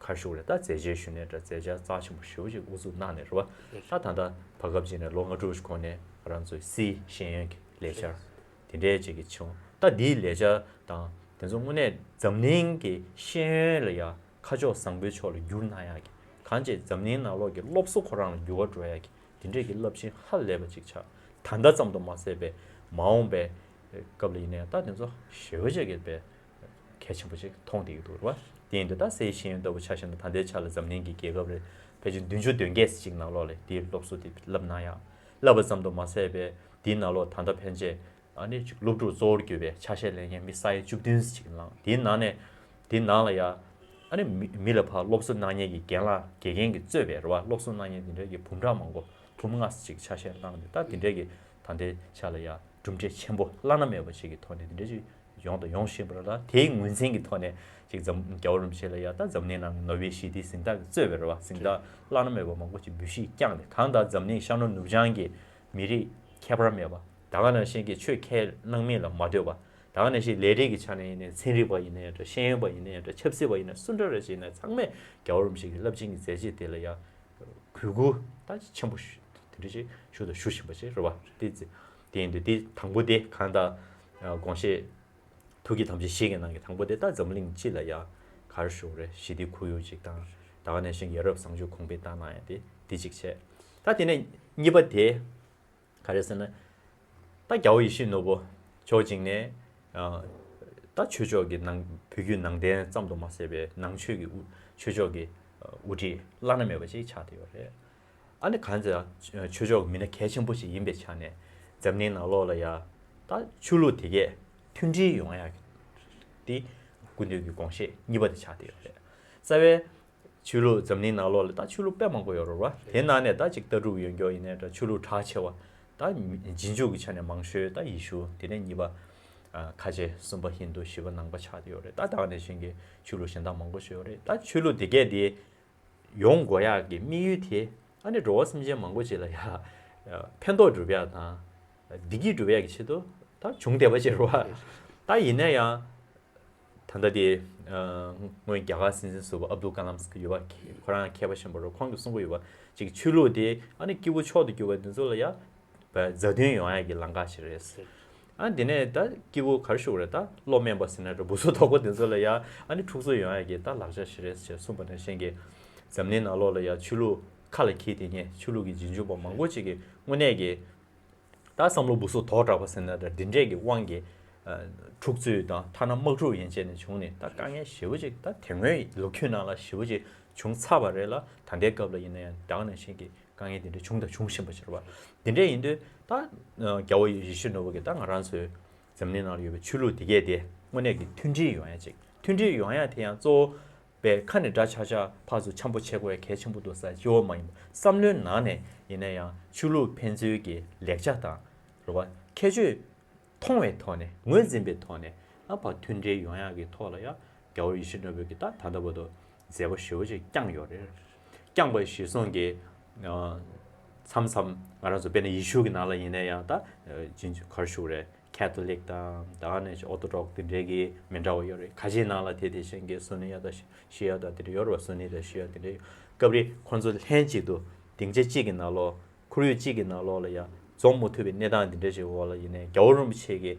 ག་རེ་ཞུ་དགོས་རེད། ད་མཛད་རྗེས་ཞུ་ནའི་འདྲ་མཛད་རྗེས་རྩ་ཆེན་པོ་ཞེ་པོ་ཅིག་དབུ་འཛུགས་གནང་ནས་རེད་བ། ད་ད་ལྟ་བར་སྐབས་ཅིག་ནས་ལོ་ལྔ་དྲུག་གོང་ནས་ང་རང་ཚོའི་སིའི་ཤེས་ཡོན་གྱི་ལས་འཆར་དེ་འདྲའི་ཅིག་གི་བྱུང་། ད་འདིའི་ལས་འཆར་དང་དེ་ཚོ་དངོས་གནས་འཛམ་གླིང་གི་ཤེས་ཡོན་ལ་ཡ་ཁ་ཕྱོགས་བཟང་པོའི་ཕྱོགས་ལ་བསྒྱུར་གནང་ཡག་གི་གང་བྱས་འཛམ་གླིང་ནང་ལོགས་ཀྱི་སློབ་གསོ་ཁོ་རང་ལ་འགྱུར་བ་འགྲོ་ཡག་གི་དེ་འདྲས་ཀྱི་རླབས་ཆེན་ཧ་ལས་པ་ཅིག་ཆགས། ད་ལྟ་ཙམ་དུ་མ་ཟད་པའི་མ་འོངས་པའི་སྐབས་ལ་ཡིན་ནའི་ད་དེ་ཚོ་ཞེ་པོ་ཅིག་གི་པའི་གལ་ཆེན་པོ་ཅིག་མཐོང་བསྡད་ཀྱི་འདུག་རེད་བ། དེ་ཡིན་དུས་ད་སའི་ཤེས་ཡོན་ལྟ་བུ་ཆ་བཞག་ན་ད་ལྟའི་ཆ་ལ་འཛམ་གླིང་གི་རྒྱལ་ཁབ་རེ་ཕལ་ཆེར་བདུན་ཅུ་དོན་བརྒྱད་ཅིག་ནང་ལོགས་ལ་དེའི་སློབ་གསོ་དེ་བསླབ་གནང་ཡག་བསླབ་པ་ཙམ་དུ་མ་ཟད་པའི་དེའི་ནང་ལོགས་ད་ལྟ་ཕན་ཆད་ཨ་ནི་ཅིག་སློབ་ཕྲུག་གཙོ་བོར་གྱུར་པའི་ཆ་ཤས་ལེན་མཁན་མི་ས་ཡ་བཅུ་བདུན་ཅིག་ལངས། དེའི་ནང་ནས་དེའི་ནང་ལ་ཡ་ཨ་ནི་མི་མི་ལ་ཕར་སློབ་གསོ་གནང་མཁན་གྱི་རྒན་ལགས་དགེ་རྒན་གྱིས་གཙོས་པའི་རེད་བ། སློབ་གསོ་གནང་མཁན་དེ་འདྲའི་གི་འབུམ་ཕྲག་མང་པོ་འབུམ་ལྔ་ཙམ་ཅིག་ཆ་ཤས་བླངས་ཏེ་ད་དེ་འདྲའི་གི་ད་ལྟའི་ཆ་ལ་ཡ་ གྲུབ་འབྲས་ཆེན་པོ་བླ་ན་མེད་པ་ཞིག་གི་ཐོག་ནས་དེ་འདྲ་ཞིག་ཡོང་དང་ཡོང་བཞིན་པ་རེད་ལ། དེའི་ངོས་འཛིན་གྱི་ཐོག་ནས་ཅིག་འཛམ་རྒྱལ་བ་རིན་པོ་ཆེ་ལ་ཡ་ད་འཛམ་གླིང་ནང་གི་ནོ་བེལ་ཞི་བདེའི་གཟེངས་རྟགས་ཀྱིས་གཙོས་པའི་རེད་བ། གཟེངས་རྟགས་བླ་ན་མེད་པ་མང་པོ་ཅིག་འབུལ་བཞེས་བསྐྱངས་ནས། གང་ལྟར་འཛམ་གླིང་ཤར་ནུབ་ནུབ་བྱང་གི་མི་རིགས་ཁྱད་པར་མེད་པ། ད་ག་ནང་བཞིན་གྱི་ཆོས་ཁས་བླངས་མིན་ལ་མ་ལྟོས་པ། ད་ག་ནང་བཞིན་ལས་རིགས་ཀྱི་ཆ་ནས་ཡིན་ནའི་ཚན་རིག་པ་ཡིན་ནའི་འདྲ། ཤེས་ཡོན་པ་ཡིན་ནའི་འདྲ། ཆབ་སྲིད་པ་ཡིན་ནའི་སུ་འདྲ་རེ་བྱས་ནའི་ཚང་མས་རྒྱལ་བ་རིན་པོ་ཆེ་གི་རླབས་ཆེན་གྱི་མཛད་རྗེས་དེ་ལ་ཡ་གུས་བཀུར་ད་ཆེན་པོ་ཞུ་དེ་འདྲ་ཞིག་ཞུ་དང་ཞུ་བཞིན་པ་ཞིག་རེད་བ། དེ་དེ་ཡིན་དུས་དེ་དང་པོ་དེ་གང་ལྟར་དགོངས་བཞེས་ཐུགས་བསྐྱེད་དམ་བཅའ་བཞི་གི་ནང་གི་དང་པོ་དེ་ད་འཛམ་གླིང་སྤྱི་ལ་ཡ་ག་རེ་ཞུ་དགོས་རེད། ཞི་བདེ་ཁོར་ཡུག་ཅིག་དང་། ད་ག་ནང་བཞིན་ཡ་རབས་བཟང་སྤྱོད་གོང་འཕེལ་བཏང་གནང་ཡ་དེ་དེ་གཅིག་བྱས། ད་དེ་ནས་གཉིས་པ་དེ་ག་རེ་ཟེར་ན། ད་རྒྱལ་བ་ཡིད་བཞིན་ནོར་བུ་ཕྱོགས་གཅིག་ནས་ཨ། ད་ཆོས་ཕྱོགས་ཀྱི་ནང་བོད་བརྒྱུད་ནང་བསྟན་ཙམ་དུ་མ་ཟད་པའི་ནང་ཆོས་ཀྱི་དབུ་ཆོས་ཕྱོགས་ཀྱི་དབུ་ཁྲིད་བླ་ན་མེད་པ་ཅིག་ཆགས་བསྡད་ཡོད་རེད། ཨ་ནི་གང་ཟེར་ཆོས་ཕྱོགས་ཀྱི་མི་སྣ་གལ་ཆེན་པོ་ཞིག་ཡིན་པའི་ཆ་ནས་འཛམ་གླིང་ནང་ལོགས་ལ་ཡ་ད་ཆོས་ལུགས་དེ་གས་མཐུན་སྒྲིལ་ཡོང་ཡ་དེ་སྐུ་མདུན་གྱི་དགོངས་བཞེད་གཉིས་པ་དེ་ཆགས་བསྡད་ཡོད་རེད། རྩ་བའི་ཆོས་ལུགས་འཛམ་གླིང་ནང་ལོགས་ལ་ད་ཆོས་ལུགས་དཔེ་མང་པོ་ཡོད་རེད་བ། དེའི་ནང་ནས་ད་ཅིག་ལྟ་གྲུབ་ཡོད་མཁན་ཡིན་ནའི་འདྲ། ཆོས་ལུགས་གྲགས་ཆེ་བ་ད་རྗེས་འཇུག་གི་ཆ་ནས་མང་ཤོས་ད་ཡེ་ཤུ། དེ་ནས་གཉིས་པ་ཨ། ཁ་ཆེ། གསུམ་པ་ཧིན་དུ། བཞི་པ་ནང་པ་ཆགས་བསྡད་ཡོད་རེད། ད་ད་ག་ནང་བཞིན་གྱི་ཆོས་ལུགས་གཞན་དག་མང་པོ་ཞིག་ཡོད་རེད། ད་ཆོས་ལུགས་དེ་གས་དེ་ཡོང་དགོས་ཡག་གི་དམིགས་ཡུལ་དེ་ཨ་ནི་འགྲོ་བ་སེམས་ཅན་མང་པོ་ཅིག་ལ་ཡ་ཕན་ཐོགས་སྒྲུབ་ཡག་དང་བདེ་སྐྱིད་སྒྲུབ་ཡག་གི་ཆེད་དུ་ད་བྱུང་བསྡད་པ་ཅིག་རེད་བ། ད་ཡིན་ན་ཡང་། ད་ལྟ་དེ་ཨ། སྔོན་རྒྱ་གར་སྲིད་འཛིན་ཟུར་པ་ཨབ་དུལ་ཀ་ལམ་ཟེར་གྱི་ཡོད་པ། ཁོ་རང་མཁས་པ་ཆེན་པོ་རེད། ཁོང་གིས་གསུང་གི་ཡོད་པ། ཅིག་ཆོས་ལུགས་དེ་ཨ་ནི་སྐྱེ་བོ་མཆོག་ཏུ་གྱུར་པ་དེ་ཚོ་ལ་ཡ་མཛའ་མཐུན་ཡོང་ཡ་གི་ལམ་ཁ་ཞིག་རེད། ཨ་དེ་ནས་ད་སྐྱེ་བོ་ག་རེ་ཞུ་དགོས་རེད། ད་བློ་དམན་པ་ཟེར་ན་འདྲ། སྦུག་སུ་དོག་པོ་དེ་ཚོ་ལ་ཡ་ཨ་ནི་འཁྲུག་རྩོད་ཡོང་ཡ་གི་ད་ལག་ཆ་ཞིག་རེད་ཅེས་གསུངས་པ་ནང་བཞིན་གྱི། འཛམ་གླིང་ནང་ལོགས་ལ་ཡ་ཆོས་ལུགས་ཁ་ལ་འཁྱེར་བསྡད་མཁན་ཆོས་ལུགས་ཀྱི་རྗེས་འཇུག་པ་མང་པོ་ཅིག་གི་དངོས་གནས་ཀྱི་ད་བསམ་བློ་སྦུག་སུ་དོག་དྲགས་པ་ཟེར་ན་འདྲ། འདི་འདྲས་ཀྱི་དབང་གིས་ཨ། འཁྲུག་རྩོད་དང་ཐ་ན་དམག་འཁྲུག་ཡན་ཆད་ནས་བྱུང་ནས། ད་དཀའ་ངལ་ཞེ་པོ་ཅིག་ད་དེ་སྔོན་ལོ་རྒྱུས་ནང་ལ་ཞེ་པོ་ཅིག་བྱུང་ཚར་བ་རེད་ལ། ད་ལྟའི་སྐབས་ལ་ཡིན་ན་ཡང་ད་ག་ནང་བཞིན་གྱི་དཀའ་ངལ་འདི་འདྲ་བྱུང་དང་འབྱུང་བཞིན་པ་ཞིག་རེད་བ། འདི་འདྲས་ཡིན་དུས་ད་རྒྱལ་བ་ཡིད་བཞིན་ནོར་བུ་གིས་ད་ང་རང་ཚོའི་འཛམ་གླིང་ནང་ལ་ཡོད་པའི་ཆོས་ལུགས་འདི་གས་དེ་དངོས་གནས་ཀྱི་མཐུན་སྒྲིལ་ཡོང་ཡ་ཅིག་མཐུན་སྒྲིལ་ཡོང་ཡ་དེ་ཡང་གཙོ་བོ་པའི་ཁ་ནས་འདྲ་ཆགས་ཆགས་ཕར་ཚུར་འཆམ་པོ་བྱེད་དགོས་ཡ་གལ་ཆེན་པོ་འདུག་ཟེར་སྐྱེ་བོ་མ་ཡིན་པ། བསམ་བློའི་ནང་ནས་ཡིན་ན་ཡང་ཆོས་ལུགས་ཕན་ཚུན་གྱི་ལེགས་ཆ་དང་རེད་བ། ཁྱད་ཆོས་མཐོང་བའི་ཐོག་ནས། ངོས་འཛིན་པའི་ཐོག་ནས་ཨ་ཕར་མཐུན་སྒྲིལ་ཡོང་ཡག་གི་ཐོག་ལ་ཡ་རྒྱལ་བ་ཡིད་བཞིན་ནོར་བུ་གིས་ད་ད་ལྟ་བར་དུ་མཛད་པ་ཞེ་པོ་ཅིག་བསྐྱངས་ཡོད་རེད། བསྐྱངས་པ་གཞིར་བཟུང་གིས་ཨ། མཚམས་མཚམས་ང་རང་ཚོ་དཔེར་ན་ཡེ་ཤུ་གི་ནང་ལ་ཡིན་ན་ཡང་ད་ཅིག་ག་རེ་ཞུ་དགོས་རེད། ཁེ་ཐོ་ལིག་དང་ད་ག་ནང་བཞིན་ཨོ་ཐོ་ཌོག་སི་དེ་འདྲའི་གི་མི་འདྲ་བ་ཡོད་རེད། ཁ་ཆེའི་ནང་ལ་དེ་དེ་བཞིན་གྱི་སུ་ནི་ཡ་དང་ཤི་ཡ་དང་དེ་འདྲ་ཡོད་རེད་བ། སུ་ནི་དང་ཤི་ཡ་དེ་འདྲ་ཡོད། སྐབས་རེ་ཁོང་ཚོ་ལྷན་ཅིག་ཏུ་སྡིངས་ཆ་གཅིག་གི་ནང་ལོགས། ཁོར་ཡུག་གཅིག་གི་ནང་ལོགས་ལ་ཡ་འཛོམས་མ་ཐུབ་པའི་གནས་སྟངས་འདི་འདྲ་ཞིག་འོག་ལ་ཡིན་ནའི་རྒྱལ་བ་རིན་པོ་ཆེ་གི་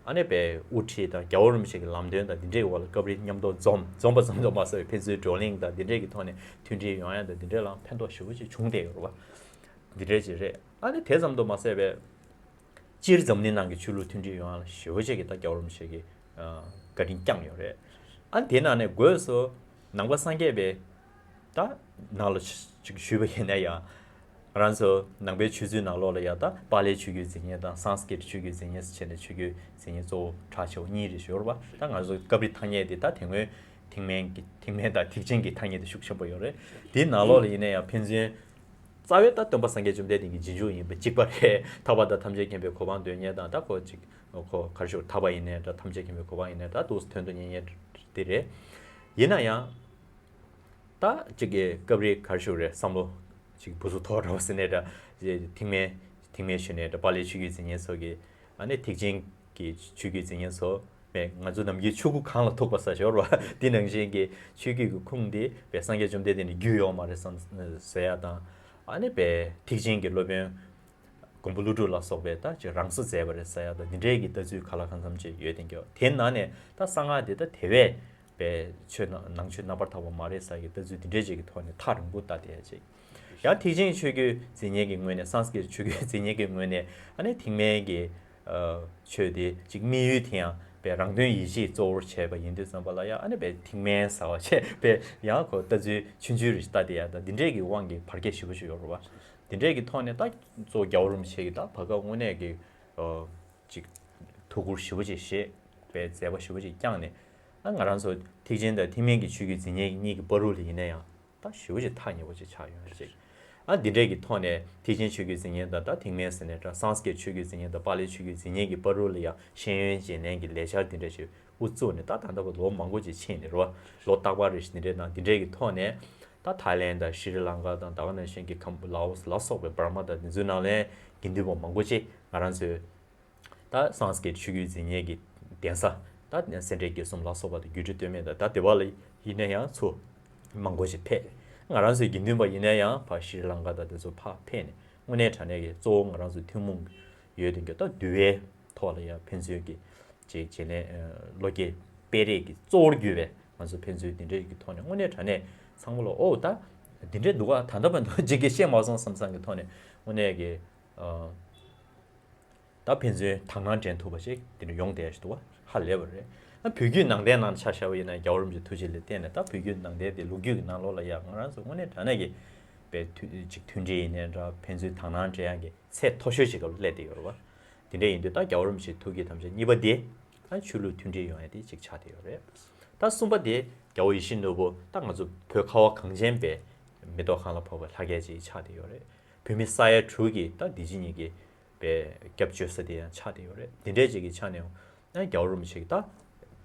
ཨ་ནི་པའི་དབུ་ཁྲིད་དང་རྒྱལ་བ་རིན་པོ་ཆེ་གི་ལམ་སྟོན་དང་འདི་འདྲའི་འོག་ལ་སྐབས་རེ་མཉམ་དུ་འཛོམས། འཛོམས་པ་ཙམ་དུ་མ་ཟད་པའི་ཕན་ཚུན་བགྲོ་གླེང་དང་འདི་འདྲའི་གི་ཐོག་ནས་མཐུན་སྒྲིལ་ཡོང་ཡ་དང་འདི་འདྲའི་ལའང་ཕན་ཐོགས་ཞེ་པོ་ཅིག་བྱུང་བསྡད་ཡོད་རེད་བ། འདི་འདྲའི་ཅིག་རེད། ཨ་ནི་དེ་ཙམ་དུ་མ་ཟད་པའི་སྤྱིར་འཛམ་གླིང་ནང་གི་ཆོས་ལུགས་མཐུན་སྒྲིལ་ཡོང་ཡ་ལ་ཞེ་པོ་ཅིག་གི་ད་རྒྱལ་བ་རིན་པོ་ཆེ་གིས་ཨ། བཀའ་དྲིན་བསྐྱངས་ཡོད་རེད། ཨ་ནི་དེ་ནང་ནས་སྒོས་སུ་ནང་པ་སངས་རྒྱས་པའི་ད་ནང་ལ་ཅིག་ཞུས་པ་ཡིན་ན་ཡང་། ང་རང་ཚོ་ནང་པའི་ཆོས་ཚུལ་ནང་ལོགས་ལ་ཡང་ད་པཱ་ལིའི་ཆོས་བརྒྱུད་འཛིན་མཁན་དང་སཾ་སྐྲྀ་ཏ་ཆོས་བརྒྱུད་འཛིན་མཁན་ཟེར་བྱས་ནས་ཆོས་བརྒྱུད་འཛིན་མཁན་གཙོ་བོ་གྲགས་ཆེ་བ་གཉིས་རེ་ཞིག་ཡོད་རེད་པ། ད་ང་ཚོ་སྐབས་རེ་ཐ་སྙད་དེ་ད་དེ་སྔོན་ཐེག་དམན་གྱི་ཐེག་དམན་དང་ཐེག་ཆེན་གྱི་ཐ་སྙད་དེ་ཤུགས་ཆེན་པོ་ཡོད་རེད། དེའི་ནང་ལོགས་ལ་ཡིན་ན་ཡང་ཕན་ཚུན་རྩ་བའི་ད་སྟོན་པ་སངས་རྒྱས་བཅོམ་ལྡན་འདས་ཀྱི་རྗེས་འཇུག་ཡིན་པ་གཅིག་པ་རེད། ཐར་པ་དང་ཐམས་ཅད་མཁྱེན་པའི་གོ་འཕང་འདོད་མཁན་དང་། ད་ཁོ་ཅིག་ཁོ་ག་རེ་ཞུ། ཐར་པ་ཡིན་ནའི་འདྲ། ཐམས་ཅད་མཁྱེན་པའི་གོ་འཕང་ཡིན་ནའི་འདྲ། ད་འདུག་སེ་དོན་དུ་གཉེར་མཁན་དེ་རེད། ཡིན་ན་ཡང་། ད་ཅིག་གི་སྐབས་རེ་ག་རེ་ཞུ་རེད། བསམ་བློ་ཅིག་སྦུག་སུ་ཐོག་འདྲ་བ་ཟེར་ནའི་འདྲ། ཐེག་དམན་ཐེག་དམན་ཞུས་ནའི་འདྲ། པཱ་ལིའི་ཆོས་བརྒྱུད་འཛིན་མཁན་ཚོ་གིས་ཨ་ནི་ཐེག་ཆེན་གྱི་ཆོས་བརྒྱུད་འཛིན་མཁན་ཚོ་བས་ང་ཚོ་ནམ་རྒྱུན་ཆོས་སྐུ་གང་ལ་ཐུག་པ་ཟེར་ཞོར་བ། དེ་ནང་བཞིན་གྱི་ཆོས་བརྒྱུད་ཀྱི་ཁུངས་དེ་བས་སངས་རྒྱས་བཅོམ་ལྡན་འདས་ནས་བརྒྱུད་ཡོད་མ་རེད་བསམ་ཟེར་ཡ་དང་། ཨ་ནི་བས་ཐེག་ཆེན་གྱི་སློབ་དཔོན་མགོན་པོ་ཀླུ་སྒྲུབ་ལ་སོགས་པས་ད་ཅིག་རང་བཟོ་མཛད་པ་རེད་ཟེར་ཡ་དང་། འདི་འདྲའི་གི་ལྟ་ཚུལ་ག་ལ་གང་འཚམ་ཅིག་ཡོད་དེ་འགྱོ། དེའི་ནང་ནས་ད་གསང་སྔགས་འདི་ད་དེ་བས་པའི་ཆོས་ནང་ནང་ཆོས་རྣམ་པར་དག་པ་མ་རེད་ཟེར་གྱི་ལྟ་ཚུལ་འདི་འདྲའི་ཅིག་གི་ཐོག་ནས་ཐག་རིང་པོ་ལྟ་བསྡད་ཅིག། ཡང་ཐེག་ཆེན་ཆོས་བརྒྱུད་འཛིན་མཁན་གྱི་ངོས་ནས། སཾ་སྐྲྀ་ཏ་ཆོས་བརྒྱུད་འཛིན་མཁན་གྱི་ངོས་ནས་ཨ་ནི་ཐེག་དམན་གྱི་ཨ་ཆོས་དེ་ཅིག་དམིགས་ཡུལ་དེ་ཡང་པའི་རང་དོན་ཡིད་བྱེད་གཙོ་བོར་བྱས་པ་ཡིན་དུས་ཙམ་པ་ལ་ཡང་ཨ་ནི་པའི་ཐེག་དམན་ཟེར་བ་བྱས་པའི་ཡང་ཁོ་ལྟ་ཚུལ་ཆུང་ཆུང་རེ་ཞིག་ལྟ་བསྡད་ཡ་དང་། འདི་འདྲའི་གི་དབང་གིས་བར་ཁྱད་ཞེ་པོ་ཅིག་ཡོད་རེད་བ། འདི་འདྲའི་གི་ཐོག་ནས་ད་གཙོ་བོ་རྒྱལ་བ་རིན་པོ་ཆེ་གིས་ད་བར་སྐབས་དངོས་གནས་ཀྱི་ཨ་ཅིག་ཐུགས་ཁུར་ཞེ་པོ་ཅིག་བཞེས་པའི་མཛད་པ་ཞེ་པོ་ཅིག་བསྐྱངས་ནས། ཨ་ང་རང་ཚོ་ཐེག་ཆེན་དང་ཐེག་དམན་གྱི་ཆོས་བརྒྱུད་འཛིན་མཁན་གཉིས་ཀྱི་བར་དུ་ལ་ཡིན་ན་ཡང་ད་ཞེ་པོ་ཅིག་ཐག་ཉེ་པོ་ཅིག་ཆགས་ཡོད་ཅིག། ཨ་འདི་འདྲས་ཀྱི་ཐོག་ནས་ཐེག་ཆེན་ཆོས་བརྒྱུད་འཛིན་མཁན་དང་ད་ཐེག་དམན་ཟེར་ནས་འདྲ་སངས་རྒྱས་ཆོས་བརྒྱུད་འཛིན་མཁན་དང་པཱ་ལིའི་ཆོས་བརྒྱུད་འཛིན་མཁན་གྱི་བར་དུ་ལ་ཡང་ཤེས་ཡོན་འབྱེད་ལེན་གྱི་ལས་འཆར་འདི་འདྲས་ཞིག་དབུ་བཙུགས་ནས་ད་ད་ལྟ་བར་ལོ་མང་པོ་ཅིག་ཕྱིན་ནས་རེད་བ། ལོ་རྟག་པར་རེ་བཞིན་འདི་འདྲས་དང་འདི་འདྲས་ཀྱི་ཐོག་ནས་ད་ཐའི་ལེན་དང་ཤྲི་ལང་ཀ་དང་ད་ག་ནང་བཞིན་གྱི་ཁམ་ལའོ་སི་ལ་སོགས་པའི་འབར་མ་དང་འདི་ཚོའི་ནང་ལ་དགེ་འདུན་པ་མང་པོ་ཅིག་ང་རང་ཚོའི་ད་སངས་རྒྱས་ཆོས་བརྒྱུད་འཛིན་མཁན་གྱི་གདན་ས་ད་སེ་འབྲས་དགེ་གསུམ་ལ་སོགས་པ་དང་སྒྱུ་འཕྲུལ་སྟོད་སྨད་དང་ད་དེ་བ་ལ་ཡིན་ན་ཡང་ཚུར་མང་པོ་ཞིག་ཕེབས། ང་རང་ཚོའི་དགེ་འདུན་པ་ཡིན་ན་ཡང་ཕར་ཤྲི་ལང་ཀ་དང་དེ་ཚོ་ཕར་ཕེབས་ནས་དངོས་གནས་དྲང་གནས་ཀྱི་གཙོ་བོ་ང་རང་ཚོའི་ཐུན་མོང་ཡོད་དེ་འགྱོ་ད་འདུལ་བའི་ཐོག་ལ་ཡང་ཕན་ཚུན་གྱི་ཅིག་བྱེད་ལས་བློ་སྐྱེད་སྤེལ་རེས་ཀྱི་གཙོ་བོར་གྱུར་པའི་ང་ཚོ་ཕན་ཚུན་དེ་འདྲའི་གི་ཐོག་ནས་དངོས་གནས་དྲང་གནས་ཚང་མ་ལ་ཨོ་ད་འདི་འདྲའི་འདུག་ག་ད་ལྟ་བར་དུ་ཅིག་གི་ཤེས་མ་སོང་བསམ་བསམ་གྱི་ཐོག་ནས་དངོས་གནས་ཀྱི་ད་ཕན་ཚུན་དག་སྣང་འདྲེན་ཐུབ་པ་ཞིག་དེ་འདྲ་ཡོང་བསྡད་ཡ་ཞིག་འདུག་བ། ཧ་ལས་པ་རེད། ཨ་བོད་བརྒྱུད་ནང་བསྟན་ནང་ཆ་བཞག་པ་ཡིན་ན་རྒྱལ་བ་རིན་པོ་ཆེ་ཐུགས་རྗེ་ལ་བརྟེན་ནས་ད་བོད་བརྒྱུད་ནང་བསྟན་དེ་ལོ་རྒྱུས་ཀྱི་ནང་ལོགས་ལ་ཡ་ང་རང་ཚོ་དངོས་གནས་དྲང་གནས་ཀྱི་པའི་མཐུན་ཅིག་མཐུན་སྒྲིལ་ཡིན་ནའི་འདྲ་ཕན་ཚུན་དག་སྣང་འདྲེན་ཡ་གི་ཚད་མཐོ་ཤོས་ཤིག་སྐབས་སླེབས་བསྡད་ཡོད་རེད་བ། དེ་འདྲ་ཡིན་དུས་ད་རྒྱལ་བ་རིན་པོ་ཆེའི་ཐུགས་བསྐྱེད་དམ་བཅའ་གཉིས་པ་དེ་ད་ཆོས་ལུགས་མཐུན་སྒྲིལ་ཡོང་ཡ་དེ་ཅིག་ཆགས་བསྡད་ཡོད་རེད། ད་གསུམ་པ་དེ་རྒྱལ་བ་ཡིད་བཞིན་ནོར་བུ་ད་ང་ཚོ་བོད་ཁ་བ་གངས་ཅན་པའི་མེ་ཏོག་གང་ལ་ཕོག་པའི་ལྷ་སྐལ་ཅིག་ཆགས་བསྡད་ཡོད་རེད། བོད་མི་ས་ཡ་དྲུག་གི་ད་འདི་ཕྱི་གཉིས་ཀྱི་པའི་སྐྱབས་བཅོལ་ས་དེ་ཡང་ཆགས་བསྡད་ཡོད་རེད། འདི་འདྲའི་ཅིག་གི་ཆ་ནས་ཡང་རྒྱལ་བ་རིན་པོ་ཆེ་གིས་ད་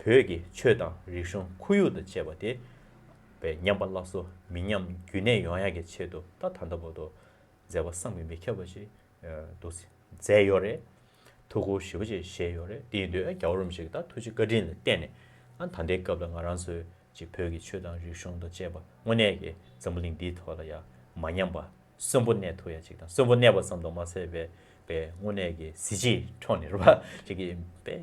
བོད་ཀྱི་ཆོས་དང་རིག་གཞུང་ཁོར་ཡུག་དང་བཅས་པ་དེ་པའི་ཉམས་པ་སླར་གསོ་མི་ཉམས་རྒྱུན་གནས་ཡོང་ཡག་གི་ཆེད་དུ་ད་ད་ལྟ་བར་དུ་མཛད་པ་བསམ་གྱིས་མི་ཁྱབ་པ་ཞིག་འདུག་མཛད་ཡོད་རེད། ཐུགས་ཁུར་ཞེ་པོ་ཅིག་བཞེས་ཡོད་རེད། དེ་ཡིན་དུས་རྒྱལ་བ་རིན་པོ་ཆེ་གིས་ད་ཐུགས་རྗེ་བཀའ་དྲིན་ལ་བརྟེན་ནས་ཨ་ད་ལྟའི་སྐབས་ལ་ང་རང་ཚོའི་ཅིག་བོད་ཀྱི་ཆོས་དང་རིག་གཞུང་དང་བཅས་པ་དངོས་གནས་ཀྱི་འཛམ་བུ་གླིང་འདིའི་ཐོག་ལ་ཡང་མ་ཉམས་པ་གསོན་པོ་གནས་ཐུབ་ཡ་ཅིག་དང་གསོན་པོ་གནས་པ་ཙམ་དུ་མ་ཟད་པའི་པའི་དངོས་གནས་ཀྱི་གཟི་བརྗིད་འཕྲོག་ནས་རེད་བ་ཅིག་གི་པའི་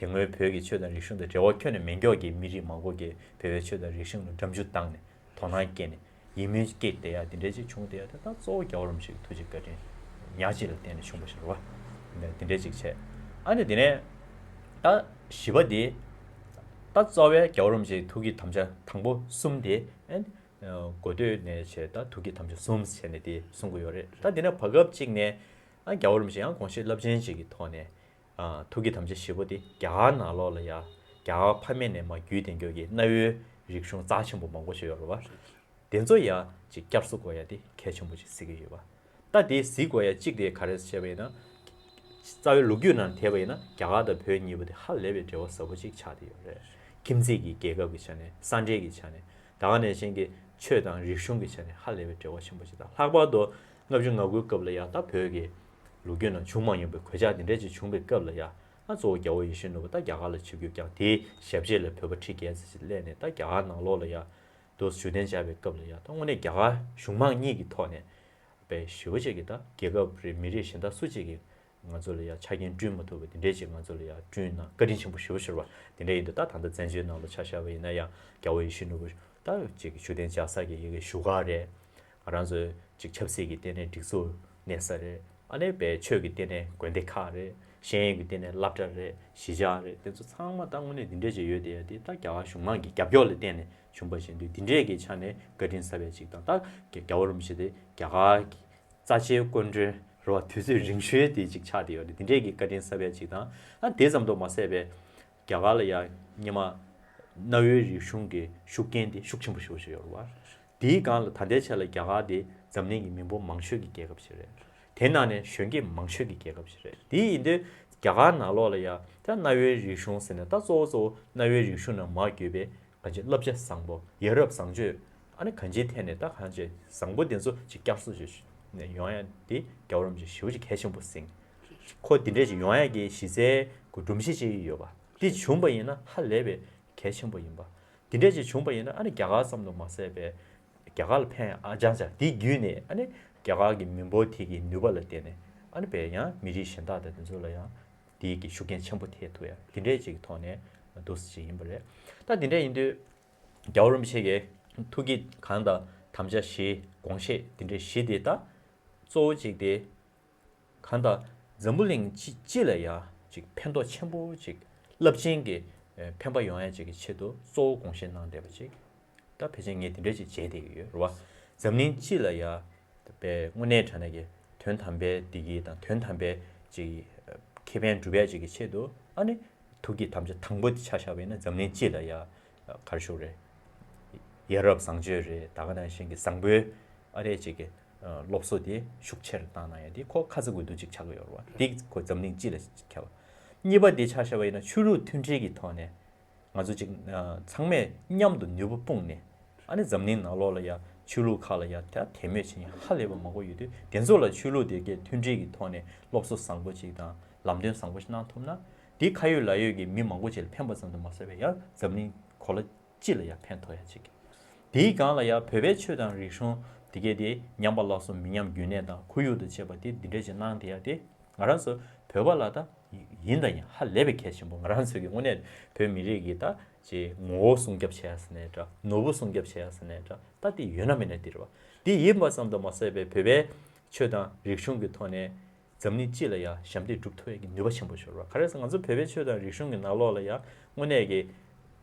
དེ་སྔོན་བོད་ཀྱི་ཆོས་དང་རིག་གཞུང་དང་འབྲེལ་བ་ཁྱོན་ནས་མེད་མཁན་གྱི་མི་རིགས་མང་པོ་གིས་བོད་པའི་ཆོས་དང་རིག་གཞུང་ལ་འགྲམ་ཆུ་བཏང་ནས་དོ་སྣང་སྐྱེས་ནས་ཡིད་སྨོན་སྐྱེས་བསྡད་ཡ་དེ་འདྲ་ཅིག་བྱུང་བསྡད་ཡ་དེ་ད་གཙོ་བོ་རྒྱལ་བ་རིན་པོ་ཆེ་གི་ཐུགས་རྗེ་བཀའ་དྲིན་ཉག་གཅིག་ལ་བརྟེན་ནས་བྱུང་བ་ཞིག་རེད་བ། དེ་འདྲ་ཅིག་བྱས། ཨ་ནི་དེ་ནས་ད་བཞི་པ་དེ་ད་རྩ་བའི་རྒྱལ་བ་རིན་པོ་ཆེའི་ཐུགས་ཀྱི་དམ་བཅའ་དང་པོ་གསུམ་དེ་ཨ་ནི་འགོ་སྟོད་ནས་བྱས་ད་ཐུགས་ཀྱི་དམ་བཅའ་གསུམ་བྱས་ནས་དེ་གསུང་གི་ཡོད་རེད། ད་དེ་ནས་བར་སྐབས་གཅིག་ནས་ཨ་རྒྱལ་བ་རིན་པོ་ཆེ་ཡང་དགོངས་བཞེད་རླབས་ཆེན་ཅིག་གི་ཐོག་ནས་ཨ་ཐུགས་ཀྱི་དམ་བཅའ་བཞི་པོ་དེ་རྒྱ་གར་ནང་ལོགས་ལ་ཡ་རྒྱ་གར་ཕ་མེས་ནས་མར་བརྒྱུད་དེ་འགྱོ་གི་གནའ་བོའི་རིག་གཞུང་རྩ་ཆེན་པོ་མང་པོ་ཞིག་ཡོད་རེད་བ། དེ་ཚོ་ཡ་ཅིག་བསྐྱར་གསོ་དགོས་ཡ་དེ་གལ་ཆེན་པོ་ཅིག་གཟིགས་ཀྱི་ཡོད་པ། ད་དེ་གཟིགས་དགོས་ཡ་གཅིག་དེ་ག་རེ་བྱས་པ་ཡིན་ན། རྩ་བའི་ལོ་རྒྱུས་ནང་དེད་པ་ཡིན་ན་རྒྱ་གར་དང་བོད་གཉིས་པོ་དེ་ཧ་ལས་པའི་འབྲེལ་བ་ཟབ་པོ་ཅིག་ཆགས་བསྡད་ཡོད་རེད། ཁྱིམ་མཚེས་ཀྱི་རྒྱལ་ཁབ་ཀྱི་ཆ་ནས་ས་འབྲེལ་གྱི་ཆ་ནས་ད་ག་ནང་བཞིན་གྱི་ཆོས་དང་རིག་གཞུང་གི་ཆ་ནས་ཧ་ལས་པའི་འབྲེལ་བ་ཆེན་པོ་ཅིག་དང་ལྷག་པར་དུ་ལྔ་བཅུ་ང་དགུའི་སྐབས་ལ་ཡ་ད་བོད་ཀྱི་ལོ་རྒྱུས་ནང་བྱུང་མ་མྱོང་པའི་གོད་ཆག་དེ་འདྲ་ཅིག་བྱུང་པའི་སྐབས་ལ་ཡ་ཨ་གཙོ་བོ་རྒྱལ་བ་ཡིད་བཞིན་ནོར་བུ་ད་རྒྱ་གར་ལ་ཆིབས་བསྒྱུར་བསྐྱངས་དེའི་ཞབས་རྗེས་ལ་བོད་པ་ཁྲི་བརྒྱད་ཙམ་ཞིག་སླེབས་ནས་ད་རྒྱ་གར་ནང་ལོགས་ལ་ཡ། དུ་བཞུགས་གདན་འཇགས་པའི་སྐབས་ལ་ཡང་ད་དངོས་གནས་རྒྱ་གར་གཞུང་མང་གཉིས་ཀྱི་ཐོག་ནས་པའི་ཞེ་པོ་ཅིག་གིས་ད་རྒྱལ་ཁབ་རེད་མི་རིགས་གཞན་དག་སུ་གཅིག་གིས་ང་ཚོ་ལ་ཡང་ཆ་རྐྱེན་བསྐྲུན་མ་ཐུབ་པ་དེ་འདྲས་ཅིག་ང་ཚོ་ལ་ཡང་བསྐྲུན་གནང་བཀའ་དྲིན་ཆེན་པོ་ཞེ་པོ་ཞུ་བ་དེ་འདྲས་ཡིན་དུས་ད་ད་ལྟ་བཙན་བྱོལ་ནང་ལ་ཆ་བཞག་པ་ཡིན་ན་ཡང་རྒྱལ་བ་ཡིད་བཞིན་ནོར་བུ་ད་ཅིག་བཞུགས་གདན་འཇགས་ས་གི་ཡ་གི་བཞུགས་སྒར་རེད། ང་རང་ཚོའི་ཅིག་ཆབ་སྲིད་ཀྱི་སྟེང་ནས་སྒྲིག་འཛུགས་གནས་ས་རེད། ཨ་ནི་པའི་ཆོས་ཀྱི་སྟེང་ནས་དགོན་སྡེ་ཁག་རེད། ཤེས་ཡོན་གྱི་སྟེང་ནས་སློབ་གྲྭ་རེད། གཞིས་ཆགས་རེད། དེ་ཚོ་ཚང་མ་ད་དངོས་གནས་འདི་འདྲས་ཅིག་ཡོད་དེ་ཡ་དེ་ད་རྒྱ་གར་གཞུང་མང་གི་རྒྱབ་སྐྱོར་ལ་བརྟེན་ནས་བྱུང་པ་བཞིན་དུས་འདི་འདྲས་ཀྱི་ཆ་ནས་བཀའ་དྲིན་གསབ་ཡ་ཅིག་དང་ད་རྒྱ་རྒྱལ་བ་རིན་པོ་ཆེ་དེ་རྒྱ་གར་གྱི་རྩ་ཆེའི་སྐུ་མགྲོན་རེད་བ། དུས་ཚོད་རིང་ཤོས་དེ་ཅིག་ཆགས་བསྡད་ཡོད་རེད། འདི་འདྲས་ཀྱི་བཀའ་དྲིན་གསབ་ཡ་ཅིག་དང་ཨ་དེ་ཙམ་དུ་མ་ཟད་པའི་རྒྱ་གར་ལ་ཡ་སྔོན་མ་གནའ་བོའི་རིག་གཞུང་གི་ཤུགས་རྐྱེན་དེ་ཤུགས་ཆེན་པོ་ཞེ་པོ་ཞིག་ཡོད་རེད་བ། དེའི་སྒང་ལ་ད་ལྟའི་ཆ་ལ་རྒྱ་གར་དེ་འཛམ་གླིང་གི་མི་འབོར་མང་ཤོས་ཀྱི་རྒྱལ་ཁབ་ཞིག་རེད། དེ་ནང་ནས་གཞོན་སྐྱེས་མང་ཤོས་ཀྱི་རྒྱལ་ཁབ་ཞིག་རེད། དེ་ཡིན་དུས་རྒྱ་གར་ནང་ལོགས་ལ་ཡ་ད་གནའ་བོའི་རིག་གཞུང་ཟེར་ནས་ད་གཙོ་བོ་གཙོ་བོ་གནའ་བོའི་རིག་གཞུང་ནང་མར་བརྒྱུད་པའི་གང་ཅི་བསླབ་བྱ་བཟང་པོ་ཡ་རབས་བཟང་སྤྱོད་ཨ་ནི་གང་ཅིའི་ཐད་ནས་ད་གང་ཅི་བཟང་པོ་དེ་ཚོ་ཅིག་བསྐྱར་གསོ་ཅིག་ནས་ཡོང་ཡ་དེ་རྒྱལ་བ་རིན་པོ་ཆེ་ཞེ་པོ་ཅིག་གལ་ཆེན་པོ་ཟིན། ཁོ་དེ་འདྲས་ཅིག་ཡོང་ཡ་གི་གཞི་རྩའི་སྒྲོམ་གཞི་ཅིག་ཡོད་པ་དེ་བྱུང་པ་ཡིན་ན་ཧ་ལས་པའི་གལ་ཆེན་པོ་ཡིན་པ། དེ་འདྲས་ཅིག་བྱུང་པ་ཡིན་ན་ཨ་ནི་རྒྱ་གར་ཙམ་དུ་མ་ཟད་པའི་རྒྱ་གར་ལ་ཕན་ཨ་ཅང་ཅང་དེ་བརྒྱུད་ནས་ཨ་ནི་རྒྱ་གར་གྱི་མི་འབོར་དེ་གི་ནུས་པ་ལ་བརྟེན་ནས་ཨ་ནི་བས་ཡང་མི་རིགས་གཞན་དག་དང་དེ་ཚོ་ལ་ཡང་དེ་གི་ཤུགས་རྐྱེན་ཆེན་པོ་ཐེབས་ཐུབ་ཡ་དེ་འདྲས་ཅིག་གི་ཐོག་ནས་འདུག་སེ་ཅིག་ཡིན་པ་རེད། ད་དེ་འདྲས་ཡིན་དུས་རྒྱལ་བ་རིན་པོ་ཆེ་གི་ཐུགས་ཀྱི་གང་དང་དམ་བཅའ་བཞི་དགོངས་བཞེད་དེ་འདྲས་བཞི་དེ་ད་གཙོ་བོ་གཅིག་དེ། གང་ལྟར་འཛམ་བུ་གླིང་སྤྱི་སྤྱི་ལ་ཡ་ཅིག་ཕན་ཐོགས་ཆེན་པོ་ཅིག་རླབས་ཆེན་གྱི་ཨེ་ཕན་པ་ཡོང་ཡ་ཅིག་གི་ཆེད་དུ་གཙོ་བོ་དགོངས་བཞེས་གནང་བསྡད་པ་ཅིག་ད་ཕལ་ཆེར་ངས་དེ་འདྲ་ཅིག་བྱས་བསྡད་ཀྱི་ཡོད་རེད་བ། འཛམ་གླིང་སྤྱི་ལ་ཡ་པའི་དངོས་གནས་དྲང་གནས་ཀྱི་དོན་དམ་པའི་བདེ་སྐྱིད་དང་དོན་དམ་པའི་ཅིག་ཨེ་ཁེ་ཕན་སྒྲུབ་ཡ་ཅིག་གི་ཆེད་དུ་ཨ་ནི་ཐུགས་ཀྱི་དམ་བཅའ་དང་པོ་དེ་ཆ་བཞག་པ་ཡིན་ན་འཛམ་གླིང་སྤྱི་ལ་ཡ་ག་རེ་ཞུ་དགོས་རེད། ཡ་རབས་བཟང་སྤྱོད་རེད། ད་ག་ནང་བཞིན་གྱི་བཟང་པོའི་ཨ་རེ་ཅིག་གི་ སློབ་གསོ་དེ་ཤུགས་ཆེ་རུ་བཏང་གནང་ཡ་དེ་ཁོ་ཁ་ཚ་དགོས་གཏུགས་ཅིག་ཆགས་ཀྱི་ཡོད་རེད་བ། དེ་ཁོ་འཛམ་གླིང་སྤྱི་ལ་ཁྱབ་པ། གཉིས་པ་དེ་ཆ་བཞག་པ་ཡིན་ན་ཆོས་ལུགས་མཐུན་སྒྲིལ་གྱི་ཐོག་ནས། ང་ཚོ་ཅིག་ཚང་མས་མཉམ་དུ་ནུས་པ་སྤུངས་ནས། ཨ་ནི་འཛམ་གླིང་ནང་ལོགས་ལ་ཡ་ཆོས་ལུགས་ཁག་ལ་ཡ་ད་དད་མོས་བྱེད་མཁན་ཧ་ལས་པ་མང་པོ་ཡོད་དུས། དེ་ཚོ་ལ་ཆོས་ལུགས་དེ་གའི་མཐུན་སྒྲིལ་གྱི་ཐོག་ནས་སློབ་གསོ་བཟང་པོ་ཅིག་དང་ལམ་སྟོན་བཟང་པོ་ཞིག་གནང་ཐུབ་ན། དེ་ཁ་ཡོད་ལག་ཡོད་ཀྱི་མི་མང་པོ་ཅིག་ལ་ཕན་པ་ཙམ་དུ་མ་ཟད་པའི་ཡང་འཛམ་གླིང་གོ་ལ་སྤྱི་ལ་ཡང་ཕན་ཐོགས་ཡ་ཅིག་དེའི་སྒང་ལ་ཡང་བོད་པའི་ཆོས་དང་རིག་གཞུང་དེ་གའི་དེ་ཉམས་པ་སླར་གསོ་མི་ཉམས་རྒྱུན་གནས་དང་ཁོར་ཡུག་དང་བཅས་པ་དེ་འདི་འདྲ་ཅིག་གནང་དེ་ཡ་དེ་ང་རང་ཚོ་བོད་པ་ལ་ད་ཡིན་དང་ཡིན་ཧ་ལས་པའི་གལ་ཆེན་པོ། ང་རང་ཚོ་གི་དངོས་གནས་བོད་མི་རིགས་ཀྱི་ད་ཅིག་ངོ་བོ་སྲུང་སྐྱོབ་བྱེད་ཡ་ཟེར་ནའི་འདྲ། ནོར་བུ་སྲུང་སྐྱོབ་བྱེད་ཡ་ཟེར་ནའི་འདྲ། ད་དེ་ཡོད་ན་མེད་ན་དེ་རེད་བ། དེ་ཡིན་པ་ཙམ་དུ་མ་ཟད་པའི་བོད་པའི་ཆོས་དང་རིག་གཞུང་གི་ཐོག་ནས་འཛམ་གླིང་སྤྱི་ལ་ཡང་ཞབས་འདེགས་སྒྲུབ་ཐུབ་ཡས་ཀྱི་ནུས་པ་ཆེན་པོ་ཤོར་བ། ག་རེ་ཟེར་ན་ང་ཚོ་བོད་པའི་ཆོས་དང་རིག་གཞུང་གི་ནང་ལོགས་ལ་ཡང་དངོས་གནས་ཀྱི་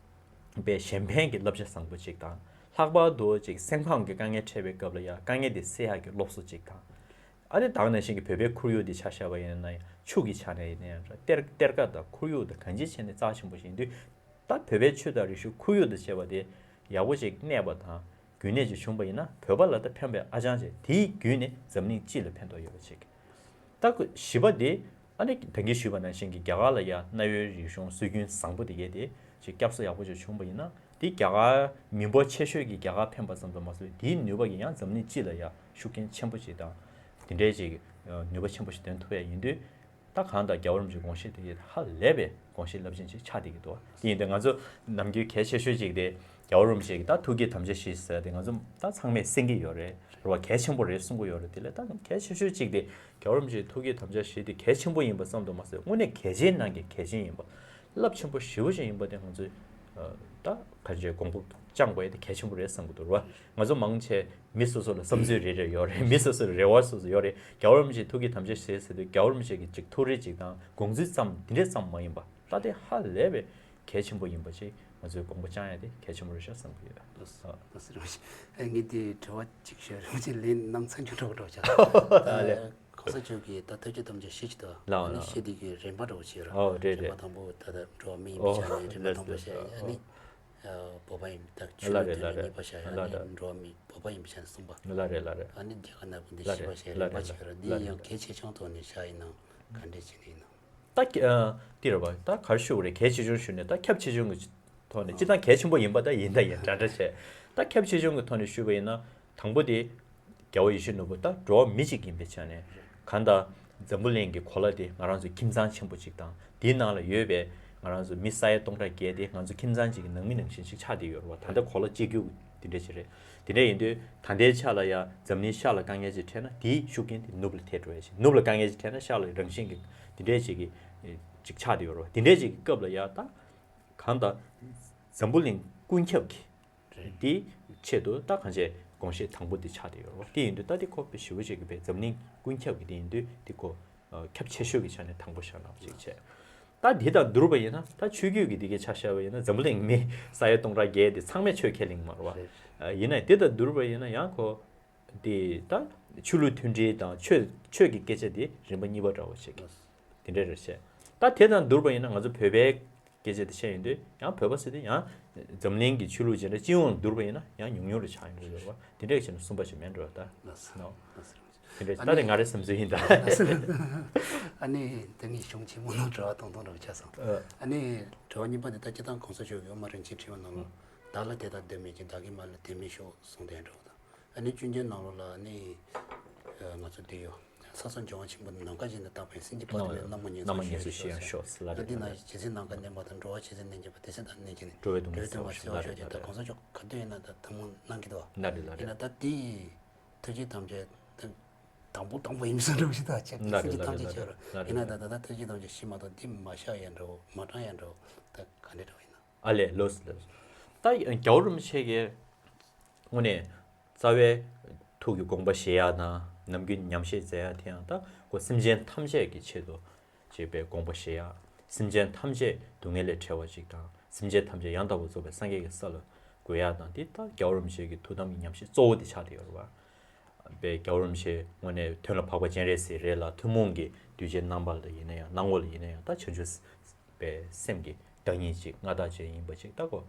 པའི་གཞན་ཕན་གྱི་བསླབ་བྱ་བཟང་པོ་ཅིག་དང་། ལྷག་པར་དུ་ཅིག་སེམས་ཁམས་ཀྱི་དཀའ་ངལ་འཕྲད་པའི་སྐབས་ལ་ཡང་དཀའ་ངལ་དེ་སེལ་ཡག་གི་སློབ་གསོ་ཅིག་དང་། ཨ་ནི་ད་ག་ནང་བཞིན་གྱི་བོད་པའི་ཁོར་ཡུག་དེ་ཆ་བཞག་པ་ཡིན་ན་ཡང་ཆུ་གི་ཆ་ནས་ཡིན་ན་ཡང་འདྲ། གཏེར་གཏེར་ཁ་དང་ཁོར་ཡུག་དང་གང་ཅིའི་ཆ་ནས་རྩ་ཆེན་པོ་ཞིག་ཡིན་དུས། ད་བོད་པའི་ཆོས་དང་རིག་གཞུང་ཁོར་ཡུག་དང་བཅས་པ་དེ་ཡག་པོ་ཞིག་གནས་པ་དང་རྒྱུན་གནས་ཅིག་བྱུང་པ་ཡིན་ན་བོད་པ་ལ་ད་ཕན་པའི་ཨ་ཅང་ཅིག་དེའི་བརྒྱུད་ནས་འཛམ་གླིང་སྤྱི་ལ་ཕན་ཐོགས་ཡོད་པ་ཅིག་ད་ཁོ་བཞི་པ་དེ་ཨ་ནི་ད་གིན་ཞུས་པ་ནང་བཞིན་གྱི་རྒྱ་གར་ལ་ཡ་གནའ་བོའི་རིག་གཞུང་སྲོལ་རྒྱུན་བཟང་པོ་དེ་གས་དེ་ཅིག་བསྐྱར་གསོ་ཡག་པོ་ཅིག་བྱུང་པ་ཡིན་ན། དེ་རྒྱ་གར་མི་འབོར་ཆེ་ཤོས་ཀྱིས་རྒྱ་གར་ཕན་པ་ཙམ་དུ་མ་ཟད་དེའི་ནུས་པ་གིས་ཡང་འཛམ་གླིང་སྤྱི་ལ་ཡ་ཤུགས་རྐྱེན་ཆེན་པོ་ཅིག་དང་། དེ་འདྲའི་ཅིག་ནུས་པ་ཆེན་པོ་ཞིག་འདོན་ཐུབ་ཡ་ཡིན་དུས། ད་གང་ལྟར་རྒྱལ་བ་རིན་པོ་ཆེའི་དགོངས་གཞི་དེ་ཧ་ལས་པའི་དགོངས་གཞི་རླབས་ཆེན་ཅིག་ཆགས་བསྡད་ཀྱི་འདུག་དེ་ཡིན་དུས་ང་ཚོ་ནམ་རྒྱུན་གལ་ཆེ་ཤོས་ཅིག་དེ་རྒྱལ་བ་རིན་པོ་ཆེ་གི་ད་ཐུགས་བསྐྱེད་དམ་བཅའ་བཞི་ཟེར་དེ་ང་ཚོ་ད་ཚང་མས་གསན་གྱི་ཡོད་རེད། རེད་བ། གལ་ཆེན་པོ་རེད་གསུང་གི་ཡོད་རེད། དེ་ལས་ད་གལ་ཆེ་ཤོས་ཅིག་དེ་རྒྱལ་བ་རིན་པོ་ཆེའི་ཐུགས་བསྐྱེད་དམ་བཅའ་བཞི་དེ་གལ་ཆེན་པོ་ཡིན་པ་ཙམ་དུ་མ་ཟད་དངོས་གནས་གལ་ཆེན་ནང་གི་གལ་ཆེན་ཡིན་པ། རླབས་ཆེན་པོ་ཞེ་པོ་ཅིག་ཡིན་པ་དེ་ང་ཚོས་ད་ག་རེ་དགོངས་པ་བཅངས་དགོས་ཡ་དེ་གལ་ཆེན་པོ་རེད་བསམ་གྱི་འདུག་རེད་བ། ང་ཚོ་མང་ཆེ་མི་སོ་སོ་ལ་བསམ་ཚུལ་རེ་རེ་ཡོད་རེད། མི་སོ་སོ་ལ་རེ་བ་སོ་སོ་ཡོད་རེད། རྒྱལ་བ་རིན་པོ་ཆེའི་ཐུགས་བསྐྱེད་དམ་བཅའ་བཞི་ཟེར་དུས་རྒྱལ་བ་རིན་པོ་ཆེ་གི་ཅིག་ཐུགས་རེ་ཅིག་དང་དགོངས་ཚུལ་ཙམ་དེ་འདྲས་ཙམ་མ་ཡིན་པ། ད་དེ་ཧ་ལས་པའི་གལ་ཆེན་པོ་ཡིན་པ་ཅིག་ང་ཚོས་དགོངས་པ་བཅངས་ཡ་དེ་གལ་ཆེན་པོ་རེད་ཤག་བསམ་གྱི་ཡོད། ལགས་སོ། ལགས་སོ། རིན་པོ་ཆེ། ཨ་ངས་འདི་དྲི་བ་གཅིག་ཞུ། རིན་པོ་ཆེ་ལན་གནང་ཚར་རྒྱུ་འདྲ་པོ་འདྲ་པོ་ཆགས་སོང་། ཨ་ལས། གོང་ས་མཆོག་གིས་ད་ཐུགས་བསྐྱེད་དམ་བཅའ་བཞི་ཅིག་འདུག་ལགས། ཨ་ནི་བཞི་དེ་གི་རིམ་པ་འདྲ་པོ་ཅིག་ཡོད་རེད། ཨོ་རེད་རེད། རིམ་པ་དང་པོ་ད་ལྟ་འགྲོ་བ་མི་ཡིན་པའི་ཆ་ནས་རིམ་པ་དང་པོ་བཤད། ཨ་ནི་བོད་པ་ཡིན་ད་ཆོས་ལུགས་དོན་གཉིས་པ་བཤད། ཨ་ནི་འགྲོ་བ་མི་བོད་པ་ཡིན་པའི་ཆ་ནས་གསུམ་པ། ལགས་རེད་ལགས་རེད། ཨ་ནི་རྒྱ་གར་ནག་པོ་འདི་བཞི་པ་བཤད། རིམ་པ་ཅིག་ཡོད་རེད། འདི་ཡང་གལ་ཆེ་ཆུང་ཐོག་ནས་བཞག་ཡིན་ན་ག་འདྲས་བྱས་ནས་ཡིན་ན། ད་ཨ་དེ་རེད་བ། ད་ག་རེ་ཞུ་དགོས་རེད། གལ་ཆེ་ཆུང་ཞུས་ནས་ད་ཁྱབ་ཆེ་ཆུང་གི་ཐོག་ནས་སྤྱིར་བཏང་གལ་ཆེན་པོ་ཡིན་པ་ད་ཡིན་ད་ཡིན་འདྲ་འདྲ་བྱས། ད་ཁྱབ་ཆེ་ཆུང་གི་ཐོག་ནས་ཞུས་པ་ཡིན་ན། དང་པོ་དེ་རྒྱལ་བ་ཡིད་བཞིན་ནོར་བུ་ད་འགྲོ་བ་མི་གཅིག་ཡིན་པའི་ཆ་ནས་གང་ལྟར་འཛམ་བུ་གླིང་གི་གོ་ལ་དེ་ང་རང་ཚོའི་ཁྱིམ་ཚང་ཆེན་པོ་གཅིག་དང་། དེའི་ནང་ལ་ཡོད་པའི་ང་རང་ཚོ་མི་ས་ཡ་སྟོང་ཕྲག་བརྒལ་དེ་ང་ཚོ་ཁྱིམ་ཚང་གཅིག་གི་ནང་མི་ནང་བཞིན་ཞིག་ཆགས་བསྡད་ཡོད་རེད་བ། ད་ལྟ་གོ་ལ་གཅིག་གྱུར་དེ་འདྲ་ཞིག་རེད། དེ་འདྲ་ཡིན་དུས་ད་ལྟའི་ཆ་ལ་ཡ་འཛམ་གླིང་ཤར་ལ་དཀའ་ངལ་ཅིག་འཕྲད་ན་དེའི་ཤུགས་རྐྱེན་དེ་ནུབ་ལ་ཐེབས་འགྲོ་ཡ་ཞིག་ནུབ་ལ་དཀའ་ངལ་ཅིག་འཕྲད་ན་ཤར་ལ་རང་བཞིན་གྱི་དེ་འདྲ་ཞིག་གི་ཅིག་ཆགས་བསྡད་ཡོད་རེད་བ། དེ་འདྲ་ཞིག་གི་སྐབས་ལ་ཡ་ད་གང་ལྟར་འཛམ་བུ་གླིང་ཀུན་ཁྱབ་ཀྱི་རེད། དེའི་ཆེད་དུ་ད་གང་བྱས་དགོངས་བཞེད་དང་པོ་འདི་ཆགས་བསྡད་ཡོད་རེད་བ། དེ་ཡིན་དུས་ད་འདི་ཁོ་དཔེ་ཞེ་པོ་ཅིག་གི་དཔེ་འཛམ་གླིང་ཀུན་ཁྱབ་ཀྱི་དེ་ཡིན་དུས་འདི་ཁོ་ཨ་ཁྱབ་ཆེ་ཤོས་ཀྱི་ཆ་ནས་དང་པོ་བཞག་གནང་བ་ཅིག་བྱས། ད་འདི་དང་བསྡུར་བ་ཡིན་ན་ད་ཆོས་བརྒྱུད་ཀྱི་འདི་གའི་ཆ་བཞག་པ་ཡིན་ན་འཛམ་བུ་གླིང་མི་ས་ཡ་སྟོང་ཕྲག་བརྒལ་དེ་ཚང་མས་ཆོས་ཁས་ལེན་མ་རེད་བ། རེད། ཨ་ཡིན་ན་འདི་དང་བསྡུར་བ་ཡིན་ན་ཡང་ཁོ་འདི་ད་ཆོས་ལུགས་མཐུན་སྒྲིལ་དང་ཆོས་ཆོས་ཀྱི་སྐད་ཆ་དེ་རིམ་པ་གཉིས་པ་འདྲ་བོ་ཞིག་དེ་འདྲ་རེད་བཤད། ད་དེ་དང་བསྡུར་བ་ཡིན་ན་ང་ཚོ་བོད་པའི་སྐད་ཆ་དེ་བཤད་ཡོང་དུས་ཡང་བོད་པ་ཟེར་དུས་ཡང་འཛམ་གླིང་གི་ཆོས་ལུགས་སྤྱི་འདྲ་སྤྱི་ཡོངས་བསྡུར་བ་ཡིན་ན་ཡང་ཉུང་ཉུང་རུ་ཆགས་ཡོང་གི་ཡོད་རེད་བ། དེ་འདྲ་བྱས་ན་གསུམ་པ་ཞིག་མེད་འགྲོ་ད། ལགས་སོ། ནོ། ལགས་སོ། དེ་འདྲ་ཨ་ད་དེ་ནི་ང་རའི་བསམ་ཚུལ་ཡིན་ད། ཨ་ནི་དེ་ངས་གཞུང་ཆེན་མོ་ནང་དྲི་བ་གཏོང་སྟངས་འདྲ་བོ་ཆགས་སོང་། ཨ། ཨ་ནི་དྲི་བ་གཉིས་པ་དེ་ད་སྤྱིར་བཏང་གོང་ས་མཆོག་གིས་དབུ་མ་རིན་ཆེན་ཕྲེང་བའི་ནང་ལ་བདག་ལ་དད་དང་ལྡན་མིན་གྱི་བདག་གིས་མ་ལ་དད་མི་ཤོག་གསུངས་དེ་འདྲ་བོ་དང་། ཨ་ནི་བཅོ་བརྒྱད་ནང་ལོགས་ལ་ཨ་ནི་ང་ཚོ་འདི་ཡོད། ས་སོགས་འབྱུང་བ་ཆེན་པོ་ནམ་མཁའ་བཞིན་དུ་རྟག་པར་སེམས་ཀྱི་བར་དུ་ལས། རྣམ་པར་ངན་སོང་ཞི་བར་ཤོག་ཟེར་ལ་རེད། འདི་ན་ཇི་སྲིད་ནམ་མཁའ་མནན་པ་དང་། འགྲོ་བ་ཇི་སྲིད་གནས་བརྒྱུད་པ། དེ་སྲིད་བདག་ནི་གནས་བརྒྱུད་ནས། འགྲོ་བའི་སྡུག་བསྔལ་སེལ་བར་ཤོག་ཟེར་ཏེ། ད་གོང་ས་མཆོག་ག་དུས་ཡིན་ན་ད་ཐུགས་སྨོན་གནང་གི་འདུག་བ། ལ་རེད་ལ་རེད། ཡིན་ན་ད་དེ་ཐུགས་བསྐྱེད་དམ་བཅའ་དང་དང་པོ་དང་པོ་ཡིན་ས་འདྲ་བོ་ཞིག་ད་ཆགས། ལ་རེད་སེམས་ཀྱི་ལ་ཐམས་ཅད་རེད་ཆེ་བ་རེད། ལ་རེད་ཡིན་ན་ལ་ད་རེད། ད་ད་ཐུགས་བསྐྱེད་དམ་བཅའ་བཞི་མ་གཏོགས་འདི་མ་བཞག་ཡ་འདྲ་བོ་མ་དྲངས་ཡ་འདྲ་བོ་ད་ག་འདྲ་འདྲ་བོ་ཡིན་ན། ཨ་ལས་ལོས་ལོས། ད་རྒྱལ་བ་རིན་པོ་ཆེ་གིས་དངོས་གནས་རྩ་བའི་ཐུགས་ཀྱི་དགོངས་པ་བཞེས་ཡ་དང་ནམ་རྒྱུན་ཉམས་བཞེས་མཛད་ཡ་དེ་ཡང་ད་ཁོ་སེམས་ཅན་ཐམས་ཅད་ཀྱི་ཆེད་དུ་བྱས་པའི་དགོངས་པ་བཞེས་ཡ། སེམས་ཅན་ཐམས་ཅད་སྡུག་བསྔལ་ལས་བྲལ་བ་ཅིག་དང་སེམས་ཅན་ཐམས་ཅད་ཡང་དག་པར་རྫོགས་པའི་སངས་རྒྱས་ཀྱི་ས་ལ་འགོད་ཡ་དང་། དེ་ད་རྒྱལ་བ་རིན་པོ་ཆེ་གི་ཐུགས་དམ་གྱི་ཉམས་བཞེས་གཙོ་བོ་དེ་ཆགས་བསྡད་ཡོད་རེད་བ། པའི་རྒྱལ་བ་རིན་པོ་ཆེ་དངོས་གནས་དོན་ལ་འཕགས་པ་སྤྱན་རས་གཟིགས་རེད་ལ། ཐུན་མོང་གི་གདུལ་བྱའི་རྣམ་པ་ལ་ཡིན་ན་ཡང་སྣང་ངོ་ལ་ཡིན་ན་ཡང་ད་བྱང་ཆུབ་པའི་སེམས་ཀྱི་བདག་ཉིད་ཅིག་མངའ་བདག་ཅིག་ཡིན་པ་ཅིག་ད་ཁོ་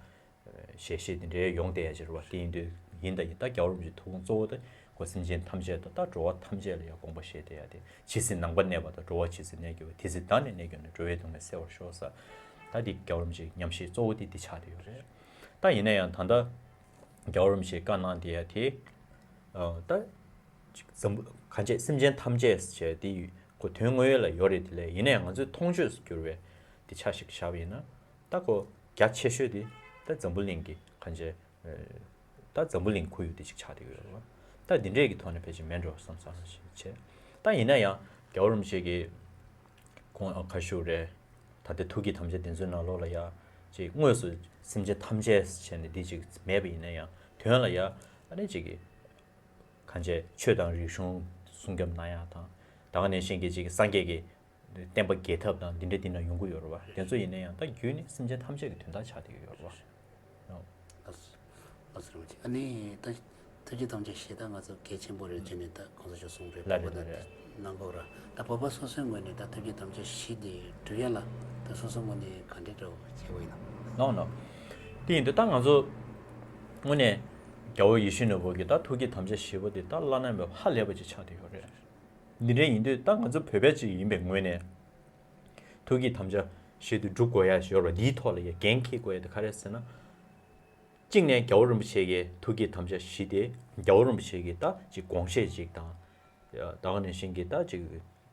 ཞལ་བཞེས་དེ་འདྲའི་ཡོང་བསྡད་ཡ་ཅིག་རེད་བ། དེ་ཡིན་དུས་ཡིན་ད་ཡིན་ད་རྒྱལ་བ་རིན་པོ་ཆེའི་ཐུགས་དགོངས་གཙོ་བོ་དེ་ སེམས་ཅན་ཐམས་ཅད་དང་ད་འགྲོ་བ་ཐམས་ཅད་ལ་ཡང་དགོངས་པ་བཞེས་ཏེ་ཡ་དེ། ཇི་སྲིད་ནང་པར་གནས་པ་དང་། འགྲོ་བ་ཇི་སྲིད་གནས་གྱུར་པ། དེ་སྲིད་བདག་ནི་གནས་གྱུར་ནས། འགྲོ་བའི་སྡུག་བསྔལ་བསལ་བར་ཤོག་ཟེར། ད་འདི་རྒྱལ་བ་རིན་པོ་ཆེའི་ཉམས་བཞེས་གཙོ་བོ་དེ་འདི་ཆགས་བསྡད་ཡོད་རེད། ད་ཡིན་ན་ཡང་ད་ལྟ་རྒྱལ་བ་རིན་པོ་ཆེས་བཀའ་གནང་དེ་ཡ་དེ། ཨ། ད་ཅིག་འཛམ་བུ་གང་བྱས་སེམས་ཅན་ཐམས་ཅད་ཟེར་དེ་ཁོ་དོན་དངོས་ཡོད་ལ་ཡོད་རེད། དེ་ལས་ཡིན་ན་ཡང་ང་ཚོའི་མཐོང་ཆོས་སུ་གྱུར་པའི་དེ་ཆ་ཞིག་བཞག་པ་ཡིན་ན། ད་ཁོ་རྒྱ་ཆེ་ཤོས་དེ་ད་འཛམ་བུ་གླིང་གི་གང་བྱས། ད་འཛམ་བུ་གླིང་ཁོར་ཡུག་དེ་ཅིག་ཆགས་བསྡད་ཡོད་རེད་བ། ད་འདི་འདྲས་ཀྱི་ཐོག་ནས་ཕལ་ཆེར་མེད་འགྲོ་བསམ་བསམ་ཞིག་བྱས། ད་ཡིན་ན་ཡང་རྒྱལ་བ་རིན་པོ་ཆེ་གིས་ཁོང་ཨ་ག་ཞུ་རེད། ད་ལྟའི་ཐུགས་བསྐྱེད་དམ་བཅའ་དེ་ཚོའི་ནང་ལོགས་ལ་ཡ་ཅིག་དངོས་སུ་སེམས་ཅན་ཐམས་ཅད་བྱས་ནས་འདི་ཅིག་མེད་པ་ཡིན་ན་ཡང་དོན་ལ་ཡ་ཨ་ནི་ཅིག་གི་གང་བྱས་ཆོས་དང་རིག་གཞུང་སྲུང་སྐྱོབ་གནང་ཡག་དང་། ད་ག་ནང་བཞིན་གྱི་ཅིག་སངས་རྒྱས་ཀྱི་བསྟན་པ་རྒྱས་ཐབས་དང་འདི་འདྲ་འདི་འདྲ་ཡོང་གི་ཡོད་རེད་བ། དེ་ཚོ་ཡིན་ན་ཡང་ད་རྒྱུད་ནི་སེམས་ཅན་ཐམས་ཅད་ཀྱི་དོན་དག་ཆགས་བསྡད་ཀྱི་ཡོད་རེད་བ། ཨ་ལགས་སོ། ཨ་ནི་ད་ཐུགས་བསྐྱེད་དམ་བཅའ་བཞེས་སྟངས་ང་ཚོ་གལ་ཆེན་པོ་རེད་ཅེས་ནས་ད་གོང་ས་མཆོག་གསུངས་རེད། ལགས་རེད། ལགས་རེད། གནང་དགོས་ར། ད་བོད་པ་སོ་སོའི་ངོས་ནས་ད་ཐུགས་བསྐྱེད་དམ་བཅའ་བཞེས་དེ་སྒྲུབ་ཡ་ལ་ད་སོ་སོའི་ངོས་ནས་ག་འདྲའི་འདྲ་བོ་བྱེད་དགོས་ཡིན་ནམ། ནོ་ནོ། དེ་ཡིན་དུས་ད་ང་ཚོ་དངོས་གནས་རྒྱལ་བ་ཡིད་བཞིན་ནོར་བུ་གི་ད་ཐུགས་བསྐྱེད་དམ་བཅའ་བཞེས་པ་དེ་ད་བླ་ན་མེད་པ་ཧ་ལས་པ་ཅིག་ཆགས་བསྡད་ཡོད་རེད། འདི་འདྲ་ཡིན་དུས་ད་ང་ཚོ་བོད་པ་ཅིག་ཡིན་པའི་ངོས་ནས་ཐུགས་བསྐྱེད་དམ་བཅའ་བཞེས་དུས་སྒྲུབ་དགོས་ཡ་ཞིག་ཡོད་རེད་བ། འདིའི་ཐོག་ལ་ཡ་འགན་འཁྱེར་དགོས་ཡ་དེ་ག་རེ་ཟེར་ན། གཅིག་ནས་རྒྱལ་བ་རིན་པོ་ཆེ་གིས་ཐུགས་བསྐྱེད་དམ་བཅའ་བཞེས་ཏེ་རྒྱལ་བ་རིན་པོ་ཆེ་གི་ད་ཅིག་དགོངས་བཞེད་ཅིག་དང་། ད་ག་ནང་བཞིན་གྱི་ད་ཅིག་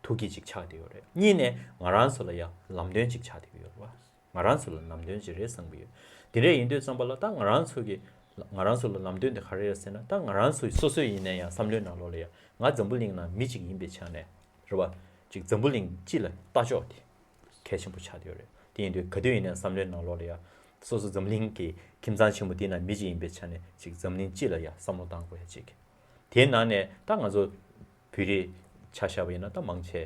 ཐུགས་བསྐྱེད་ཅིག་ཆགས་བསྡད་ཡོད་རེད། གཉིས་ནས་ང་རང་ཚོ་ལ་ཡ་ལམ་སྟོན་ཅིག་ཆགས་བསྡད་ཡོད་རེད་བ། ང་རང་ཚོ་ལ་ལམ་སྟོན་ཅིག་རེད་བསམ་གྱི་ཡོད། དེ་འདྲ་ཡིན་དུས་ཙམ་པ་ལ་ད་ང་རང་ཚོ་གི་ང་རང་ཚོ་ལ་ལམ་སྟོན་དེ་ག་རེ་རེད་ཟེར་ན། ད་ང་རང་ཚོ་སོ་སོ་ཡིན་ན་ཡང་བསམ་བློའི་ནང་ལོགས་ལ་ཡ་ང་འཛམ་བུ་གླིང་ནང་མི་གཅིག་ཡིན་པའི་ཆ་ནས་རེད་བ། ཅིག་འཛམ་བུ་གླིང་སྤྱི་ལ་ལྟ་ཕྱོགས་དེ་གལ་ཆེན་པོ་ཆགས་བསྡད་ཡོད་རེད། དེ་ཡིན་དུས་ག་དུས་ཡིན་ན་བསམ་བློའི་ནང་ལོགས་ལ་ཡ་སོ་སོ་འཛམ་གླིང་གི་ཁྱིམ་ཚང་ཆེན་པོ་དེའི་ནང་མི་གཅིག་ཡིན་པའི་ཆ་ནས་ཅིག་འཛམ་གླིང་སྤྱི་ལ་ཡ་བསམ་བློ་བཏང་དགོས་ཡ་ཅིག་དེའི་ནང་ནས་ད་ང་ཚོ་བོད་རིགས་ཆ་བཞག་པ་ཡིན་ན་ད་མང་ཆེ་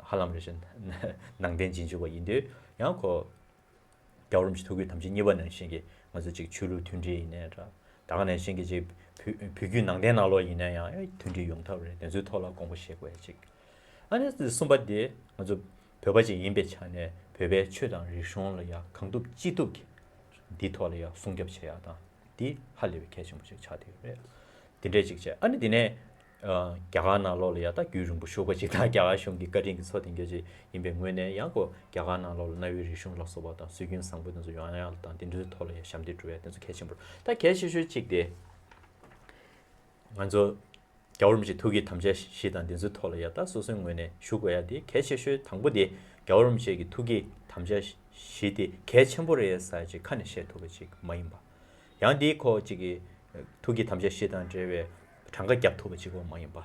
ཧ་ལམ་རེ་བཞིན་ནང་བསྟན་རྗེས་འཇུག་པ་ཡིན་དུས་ཡང་ཁོ་རྒྱལ་བ་རིན་པོ་ཆེ་ཐུགས་བསྐྱེད་དམ་བཅའ་གཉིས་པ་ནང་བཞིན་གྱི་ང་ཚོ་ཅིག་ཆོས་ལུགས་མཐུན་སྒྲིལ་ཡིན་ནའི་འདྲ། ད་ག་ནང་བཞིན་གྱི་ཅིག་བོད་བོད་བརྒྱུད་ནང་བསྟན་ནང་ལོགས་ཡིན་ན་ཡང་མཐུན་སྒྲིལ་ཡོང་ཐབས་རེད། དེ་ཚོའི་ཐོག་ལ་དགོངས་པ་བཞེས་དགོས་ཡ་ཅིག་ཨ་ནི་གསུམ་པ་དེ་ང་ཚོ་བོད་པ་ཅིག་ཡིན་པའི་ཆ་ནས་བོད་པའི་ཆོས་དང་རིག་གཞུང་ལ་ཡ་གང་ཐུབ་ཅི་ཐུབ་ཀྱིས་འདིའི་ཐོག་ལ་ཡ་སྲུང་སྐྱོབ་བྱེད་ཡ་དང་འདི་ཧ་ལས་པའི་གལ་ཆེན་པོ་ཞིག་ཆགས་བསྡད་ཡོད་རེད། དེ་འདྲས་ཅིག་བྱས། ཨ་ནི་དེ་ནས་ཨ་རྒྱ་གར་ནང་ལོགས་ལ་ཡ་ད་རྒྱུན་རིང་པོ་བཞུགས་པ་ཅིག་དང་རྒྱ་གར་གཞུང་གི་བཀའ་དྲིན་གྱི་མཚོ་དེ་འགྱོ་ཅིག་ཡིན་པའི་ངོས་ནས་ཡང་ཁོ་རྒྱ་གར་ནང་ལོགས་ལ་གནའ་བོའི་རིག་གཞུང་ལ་སོགས་པ་དང་སྲོལ་རྒྱུན་བཟང་པོ་དེ་ཚོ་ཡོང་ཡ་ལ་དང་དེ་འདྲའི་ཐོག་ལ་ཡ་ཞབས་འདེགས་སྒྲུབ་ཡ་དེ་ཚོ་གལ་ཆེན་པོ་རེད། ད་གལ་ཆེ་ཤོས་གཅིག་དེ་ང་ཚོ་རྒྱལ་བ་རིན་པོ་ཆེ་ཐུགས་ཀྱི་དམ་བཅའ་བཞི་དང་དེ་ཚོའི་ཐོག་ལ་ཡ་ད་སོ་སོའི་ངོས་ནས་ཞུ་དགོས་ཡ་དེ་གལ་ཆེ་ཤོས་དང་པོ་དེ་རྒྱལ་བ་རིན་པོ་ཆེ་གི་ཐུགས་ཀྱི་དམ་བཅའ་བཞི་དེ་གལ་ཆེན་པོ་རེད་ཟེར་ཅིག་ཁ་ནས་བཤད་ཐུབ་པ་ཅིག་མ་ཡིན་པ། ཡང་དེའི་ཁོ་ཅིག་གི་ཐུགས་ཀྱི་དམ་བཅའ་བཞི་དང་འབྲེལ་བའི་གྲངས་ཀ་རྒྱབ་ཐུབ་པ་ཅིག་མ་ཡིན་པ།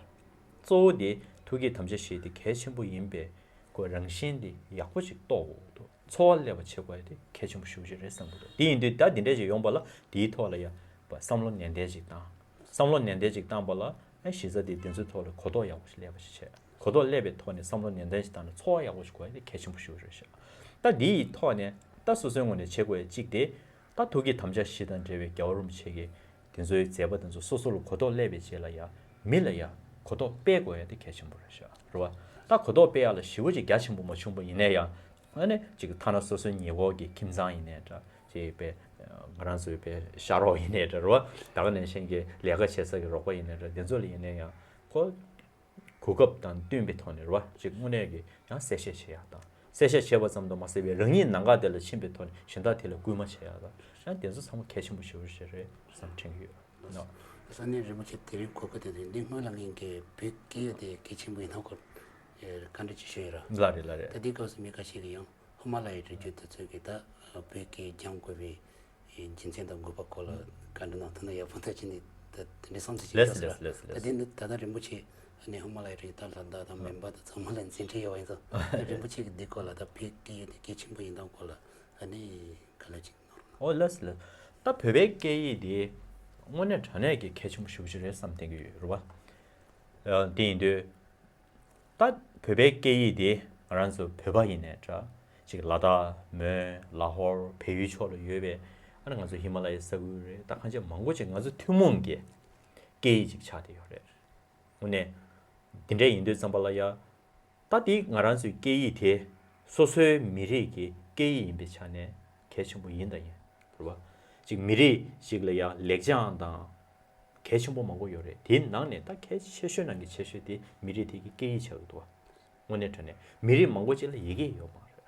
གཙོ་བོ་དེ་ཐུགས་ཀྱི་དམ་བཅའ་བཞི་དེ་གལ་ཆེན་པོ་ཡིན་པས་ཁོ་རང་བཞིན་དེ་ཡག་པོ་ཅིག་རྟོགས་དགོས་འདུག་འཚོ་བ་སླེབས་པ་བྱེད་དགོས་ཡ་དེ་གལ་ཆེན་པོ་ཞེ་པོ་ཅིག་རེད་བསམ་གྱི་འདུག་དེ་ཡིན་དུས་ད་དེ་འདྲ་ཞིག་ཡོང་པ་ལ་དེའི་ཐོག་ལ་ཡ་བསམ་བློ་ནན་ཏན་ཅིག་བཏང་། བསམ་བློ་ནན་ཏན་ཅིག་བཏང་པ་ལ་ཨ་གཞི་རྩ་དེ་དེ་ཚོའི་ཐོག་ལ་གོ་རྟོགས་ཡག་པོ་ཞིག་སླེབས་པ་ཞིག་བྱས། གོ་རྟོགས་སླེབས་པའི་ཐོག་ནས་བསམ་བློ་ནན་ཏན་ཞིག་བཏང་ནས་འཚོ་བ་ཡག་པོ་ཞིག་དགོས་ཡ་དེ་གལ་ཆེན་པོ་ཞེ་པོ་ཅིག་རེད་ཤག་ད་དེའི་ཐོག་ནས་ད་སོ་སོའི་ངོས་ནས་བྱེད་དགོས་ཡ་གཅིག་དེ་ད་ཐུགས་ཀྱི་དམ་བཅའ་བཞི་དང་འབྲེལ་བའི་རྒྱལ་བ་རིན་པོ་ཆེ་གི་དེ་ཚོའི་མཛད་པ་དེ་ཚོ་སོ་སོ་ལ་གོ་རྟོགས་སླེབས་པའི་རྗེས་ལ་ཡ་མི་ལ་ཡ་གོ་རྟོགས་སྤེལ་དགོས་ཡ་དེ་གལ་ཆེན་པོ་རེད་ཤག་རེད་བ། ད་གོ་རྟོགས་སྤེལ་ཡ་ལ་ཞེ་པོ་ཅིག་རྒྱ་ཆེན་པོ་མ་བྱུང་པ་ཡིན་ན་ཡང་ཨ་ནི་ཅིག་ཐ་ན་སོ་སོའི་ཉེ་འཁོར་གྱི་ཁྱིམ་ཚང་ཡིན་ནའི་འདྲ་ཅིག་པའི་ང་རང་ཚོའི་པའི་ཤ་རོགས་ཡིན་ནའི་འདྲ་རེད་བ། ད་ག་ནང་བཞིན་གྱི་ལས་ཀ་བྱེད་ས་གི་རོགས་པ་ཡིན་ནའི་འདྲ་དེ་ཚོ་ལ་ཡིན་ནའི་ཡང་ཁོ་གོ་སྐབས་དང་བསྟུན་པའི་ཐོག་ནས་རེད་བ། ཅིག་དངོས་གནས་ཀྱི་ཡང་གསལ་བཤད་བྱེད་ཡག་དང་། གསལ་བཤད་བྱས་པ་ཙམ་དུ་མ་ཟད་པའི་རང་ཉིད་ནང་འགལ་དེ་ལ་ཕྱིན་པའི་ཐོག་ནས་གཞན་དག་དེ་ལ་སྐུལ་མ་བྱེད་ཡག་དང་། ཡང་དེ་ཚོ་ཚང་མ་གལ་ཆེན་པོ་ཞེ་པོ་ཞིག་རེད་བསམ་དྲན་གྱི་ཡོད། ནོ། ས་གནས་རིན་པོ་ཆེ་དེ་རིང་གོ་སྐབས་དེ་རིང་འདི་སྔོན་ལ་ངས་ཀྱི་བོད་སྐད་ཡིག་དེ་གལ་ཆེན་པོ་ཡིན་ནོ་སྐོར་བཀའ་འདྲི་ཅིག་ཞུས་ཡོད་ར། ལགས་རེད་ལགས་རེད། ད་འདི་སྐབས་སུ་མི་ཁ་ཤས་ཀྱིས་ཡང་ཧི་མ་ལ་ཡའི་རི་རྒྱུད་དེ་ཚོའི་གི་ད་བོད་སྐད་སྦྱང་དགོས་པའི་རྒྱུ་མཚན་དང་དགོས་པ་སྐོར་ལ་བཀའ་འདྲི་གནང་ཐུབ་ན་ཡག་པོ་འདུག་ཅེས་ནས་ད་དེ་འདྲའི་བསམ་ཚུལ་ཞིག་ལགས་སོ་ཡོད་ཟེར། ལགས་སོ་ལགས་སོ། ད་དེ་ནི་ད་ལྟ་རིན་པོ་ཆེ་ཨ་ནི་ཧི་མ་ལ་ཡའི་རི་རྒྱུད་ད་ལ་དྭགས་དང་མོན་པ་དང་ཚང་མ་ལ་འཛིན་གྲྭ་ཡོད་པ་ཡིན་ཙང་ད་རིན་པོ་ཆེ་གི་འདི་སྐོར་ལ་ད་བོད་སྐད་ཡིག་དེ་གལ་ཆེན་པོ་ཡིན་སྟངས་སྐོར་ལ་ཨ་ནི་ག་ལ་ཅིག་གནང་རོགས་གནང་། ཨོ་ལགས་སོ་ལགས། ད་བོད་པའི་སྐད་ཡིག་དེ་དངོས་གནས་དྲང་གནས་ཀྱི་གལ་ཆེན་པོ་ཞེ་པོ་ཅིག་རེད་བསམ་བསྟན་གྱི་ཡོད་རེད་བ། ཨ་དེ་ཡིན་དུས། ད་བོད་པའི་སྐད་ཡིག་དེ་ང་རང་ཚོ་བོད་པ་ཡིན་ནའི་འདྲ། ཅིག་ལ་དྭགས་མོན་ལ་ཧོར་བལ་ཡུལ་ཕྱོགས་ལ་ཡོད་པའི་ཨ་ནི་ང་ཚོ་ཧི་མ་ལ་ཡའི་ས་ཁུལ་རེད། ད་གང་ཅི་མང་པོ་ཅིག་ང་ཚོ་ཐུན་མོང་གི་སྐད་ཡིག་ཅིག་ཆགས་བསྡད་ཡོད་རེད། དངོས་གནས་འདི་འདྲ་ཡིན་དུས་ཙམ་པ་ལ་ཡ། ད་དེ་ང་རང་ཚོའི་སྐད་ཡིག་དེ་སོ་སོའི་མི་རིགས་ཀྱི་སྐད་ཡིག་ཡིན་པའི་ཆ་ནས་གལ་ཆེན་པོ་ཡིན་དང་ཡིན་རེད་བ། ཅིག་མི་རིགས་ཤིག་ལ་ཡ་ལེགས་བྱང་དང་། གལ་ཆེན་པོ་མང་པོ་ཡོད་རེད། དེའི་ནང་ནས་ད་གལ་ཆེ་ཤོས་ནང་གི་ཆེ་ཤོས་དེ་མི་རིགས་དེ་གི་སྐད་ཡིག་ཆགས་ཀྱི་འདུག་བ། དངོས་གནས་དྲང་གནས་མི་རིགས་མང་པོ་ཅིག་ལ་ཡི་གེ་ཡོད་མ་རེད།